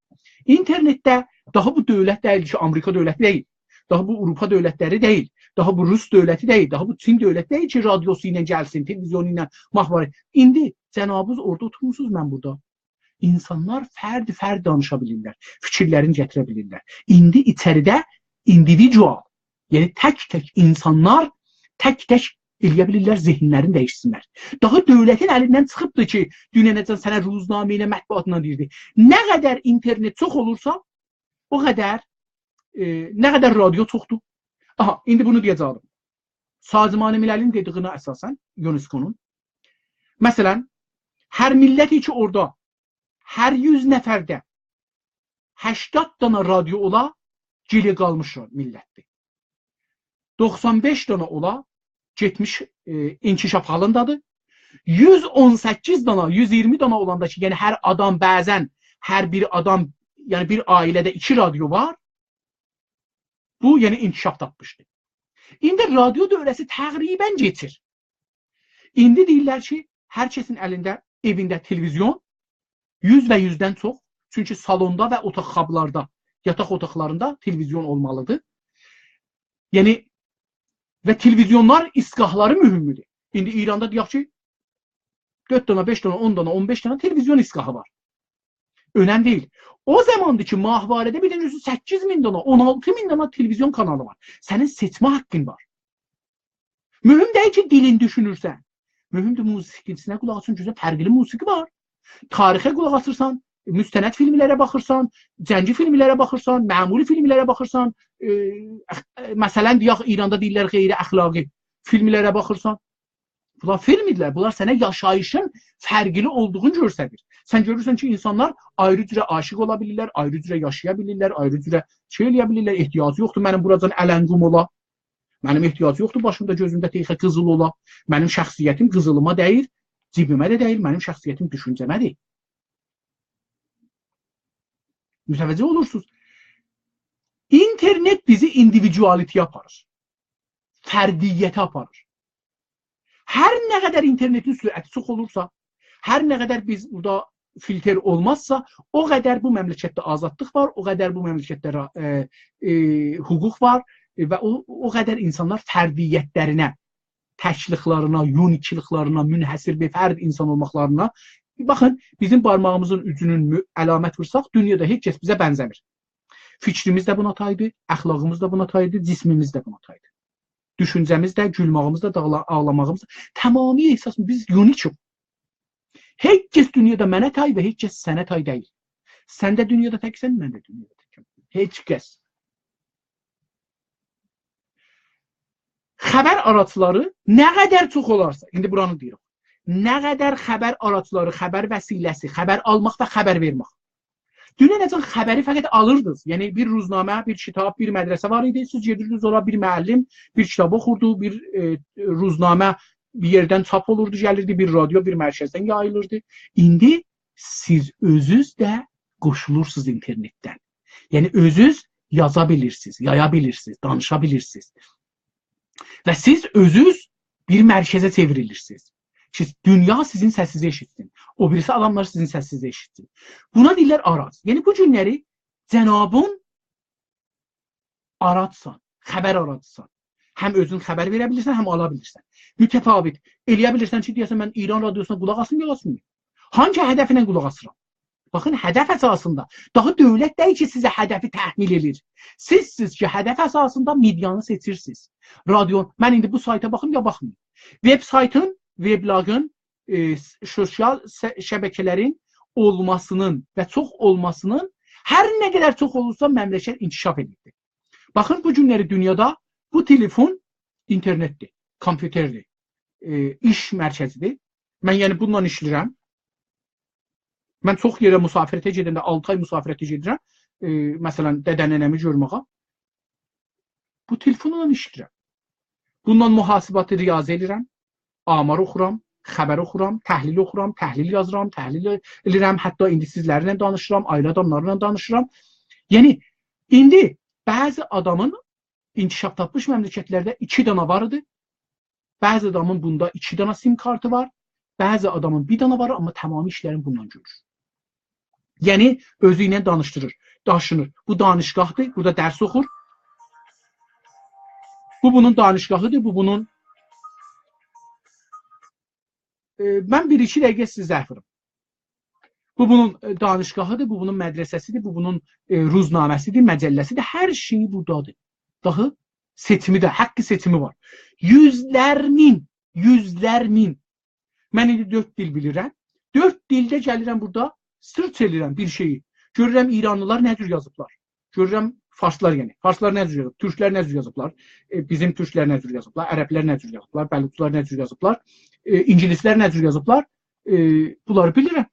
اینترنتده داها بو دؤولت دئییل کی، آمریکا دؤولتی دئییل. داها بو آوروپا دؤولتلری دئییل. داها بو روس دؤولتی دئییل. داها بو چین دؤولتی دئییل کی، رادیوسو ایله گلسین، تلویزیونو ایله، ماهواره. ایندی جنابینیز اورادا اوتورموسونوز، من بورادا. اینسانلار فرد فرد دانیشا بیلیرلر، فیکیرلرینی گتیره بیلیرلر. ایندی ایچریده individual، یعنی تک تک اینسانلار تک تک ائله‌یه بیلیرلر ذهنلرینی دییشسینلر. داها دؤولتین الیندن چیخیبدیر کی، دوننه‌جن سنه روزنامه ایله، مطبوعاتلا دئییردی. نه قدر اینترنت چوخ اولورسا، او قدر، ائ، نه قدر رادیو چوخدور. آها، ایندی بونو دئیه‌جه‌یم. سازمان مللین دئدیگینه اساساً، یونسکونون، مثلا، هر میللت کی اورادا، هر یوز نفرده هشتاد دانا رادیو اولا، گئری قالمیش میللتدیر. دوخسان بئش دانا اولا، گئتمیش، ائ، انکشاف حالیندادیر. یوز اون سککیز دانا، یوز ایگیرمی دانا اولاندا کی، یعنی هر آدام بعضا، هر بیر آدام، یعنی بیر عائله‌ده ایکی رادیو وار، بو، یعنی انکشاف تاپمیشدی. ایندی رادیو دؤوره‌سی تقریباً کئچیر. ایندی دئییرلر کی، هر کسین الینده، ائوینده تلویزیون، یوز و یوزدن چوخ، چونکی سالوندا و اوتاق خوابلاردا، یاتاق اوتاقلاریندا تلویزیون اولمالیدیر. یعنی، و تلویزیونلار، ایستگاهلاری مهمدور. ایندی ایراندا دئیک کی، دؤرد دانا، بئش دانا، اون دانا، اون بئش دانا تلویزیون ایستگاهی وار. اؤنم دئییل. او زاماندیر کی، ماهواره‌ده بیلین اوزو سککیز مین دانا، اون آلتی مین دانا تلویزیون کانالی وار. سنین سئچمه حاققین وار. مهم دئییل کی، دیلین دوشونورسن. مهمدور، موسیقی‌سینه قولاق آسیرسان، گؤزل فرقلی موسیقی وار. تاریخه قولاق آسیرسان، مستند فیلملره باخیرسان، جنگی فیلملره باخیرسان، معمولی فیلملره باخیرسان، ائ، اخ-، ائ، مثلا، دئیک، ایراندا دئییرلر غیر اخلاقی فیلملره باخیرسان. بونلار فیلمدیرلر. بونلار سنه یاشاییشین فرقلی اولدوغونو گؤستریر. سن گؤرورسن کی، اینسانلار آیری جوره عاشق اولا بیلیرلر، آیری جوره یاشایا بیلیرلر، آیری جوره شئی ائله‌یه بیلیرلر. احتیاجی یوخدور منیم بوراجان علنگوم اولا. منیم احتیاجی یوخدور باشیمدا، گؤزومده تئیخه قیزیل اولا. منیم شخصیتیم قیزیلیما دَییر، جیبیمه ده دَییر، منیم شخصیتیم دوشونجه‌مه‌دیر. متوجه اولورسونوز؟ اینترنت بیزی individuality-یه آپاریر. فردیته آپاریر. هر نه قدر اینترنتین سرعتی چوخ اولورسا، هر نه قدر بیز بورادا فیلتر اولمازسا، او قدر بو مملکتده آزادلیق وار، او قدر بو مملکتده را-، ائ، ائ، حقوق وار، ائ، و او، او قدر اینسانلار فردیتلرینه، تکلیکلرینه، یونیکلیکلرینه، منحصر به فرد اینسان اولماقلارینا، باخین، بیزیم بارماغیمیزین اوجونون مو-، علامت وورساق، دونیادا هئچ کس بیزه بنزه‌میر. فیکریمیز ده بونا تایدیر، اخلاقیمیز دا بونا تایدیر، جسمیمیز ده بونا تایدیر. دوشونجه‌میز ده، گولماغیمیز دا، داغلا-، آغلاماغیمیز دا، تمامیله احساسیمیز، بیز یونیکوق. هئچ کس دونیادا منه تای و هئچ کس سنه تای دئییل. سن ده دونیادا تکسن، من ده دونیادا تکم. هئچ کس. خبر آراجلاری نه قدر چوخ اولارسا، ایندی بورانی دئییرم، نه قدر خبر آراجلاری، خبر وسیله‌سی، خبر آلماق و خبر وئرمک. دوننه‌جن خبری فقط آلیردینیز. یعنی بیر روزنامه، بیر کیتاب، بیر مدرسه وار ایدی. سیز گئدیردینیز اورا، بیر معلم بیر کیتاب اوخوردو، بیر، ائ، روزنامه بیر یئردن چاپ اولوردو، گلیردی، بیر رادیو، بیر مرکزدن یاییلیردی. ایندی سیز اؤزونوز ده قوشولورسونوز اینترنتدن. یعنی اؤزونوز یازا بیلیرسینیز، یایا بیلیرسینیز، دانیشا بیلیرسینیز. و سیز اؤزونوز بیر مرکزه چئوریلیرسینیز کی، دونیا سیزین سسینیزی ائشیتسین. او بیریسی آداملار سیزین سسینیزی ائشیتسین. بونا دئییرلر آراج. یعنی بو گونلری جنابین آراجسان، خبر آراجیسان. هم اؤزون خبر وئره بیلیرسن، هم آلا بیلیرسن. متفاوت. ائله‌یه بیلیرسن کی، دئیه‌سن، من ایران رادیوسونا قولاق آسیم، یوخ آسماییم. هانگی هدفله قولاق آسیرام؟ باخین، هدف اساسیندا. داها دؤولت دئییل کی، سیزه هدفی تحمیل ائله‌ییر. سیزسیز کی، هدف اساسیندا مئدیانی سئچیرسینیز. رادیو، من ایندی بو سایتا باخیم یا باخماییم. وب‌سایتین، وبلاگین، ائ، س-، سوسیال س-، شبکه‌لرین اولماسینین و چوخ اولماسینین، هر نه قدر چوخ اولورسا، مملکت انکشاف ائدیبدیر. باخین، بو گونلری دونیادا بو تلفون اینترنتدیر، کامپیوتردیر، ائ، ایش مرکزیدیر. من، یعنی، بونونلا ایشله‌ییرم. من چوخ یئره مسافرته گئدنده، آلتی آی مسافرته گئدیرم. ائ، مثلا، دده ننه‌می گؤرمه‌یه. بو تلفونلا ایشله‌ییرم. بونونلا محاسباتی ریاضی ائله‌ییرم. آمار اوخورام، خبر اوخورام، تحلیل اوخورام، تحلیل یازیرام، تحلیل ائله‌ییرم. حتی ایندی سیزلرله دانیشیرام، آیری آداملارلا دانیشیرام. یعنی، ایندی بعضی آدامین، انکشاف تاپمیش مملکتلرده ایکی دانا وار ایدی. بعضی آدامین بوندا ایکی دانا سیم کارتی وار، بعضی آدامین بیر دانا وار، آمما تمامی ایشلرین بونونلا گؤرور. یعنی، اؤزو ایله دانیشدیریر، داشینیر. بو دانشگاهدیر، بورادا درس اوخور. بو بونون دانشگاهیدیر، بو بونون، ائ، من بیر-ایکی دقیقه سیزه ظرف وئریم. بو بونون، ائ، دانشگاهیدیر، بو بونون مدرسه‌سیدیر، بو بونون، ائ، روزنامه‌سیدیر، مجله‌سیدیر، هر شئیی بورادادیر. داها سئچیمی ده، حق سئچیمی وار. یوزلر مین، یوزلر مین. من ایندی دؤرد دیل بیلیرم. دؤرد دیلده گلیرم بورادا، سئرچ ائله‌ییرم بیر شئیی. گؤرورم ایرانلیلار نه جور یازیبلار. گؤرورم فارسلار، یعنی. فارسلار نه جور یازیب، تورکلر نه جور یازیبلار، ائ، بیزیم تورکلر نه جور یازیبلار، عربلر نه جور یازیبلار، بلوچلار نه جور یازیبلار، ائ، اینگیلیسلر نه جور یازیبلار، ائ، بونلاری بیلیرم.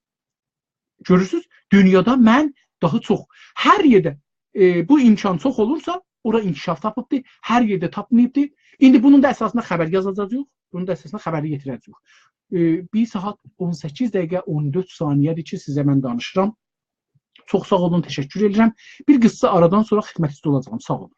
گؤرورسونوز، دونیادا من داها چوخ. هر یئرده، ائ، بو امکان چوخ اولورسا، اورا انکشاف تاپیبدیر، هر یئرده تاپماییبدیر. ایندی بونون دا اساسیندا خبر یازاجاغیق، بونون دا اساسیندا خبری یئتیره‌جه‌ییک. ائ، بیر ساعت اون سککیز دقیقه اون دؤرد ثانیه‌دیر کی، سیزه من دانیشیرام. چوخ ساغ اولون، تشکر ائدیرم. بیر قیسا آرادان سونرا خدمتینیزده اولاجاغام. ساغ اولون.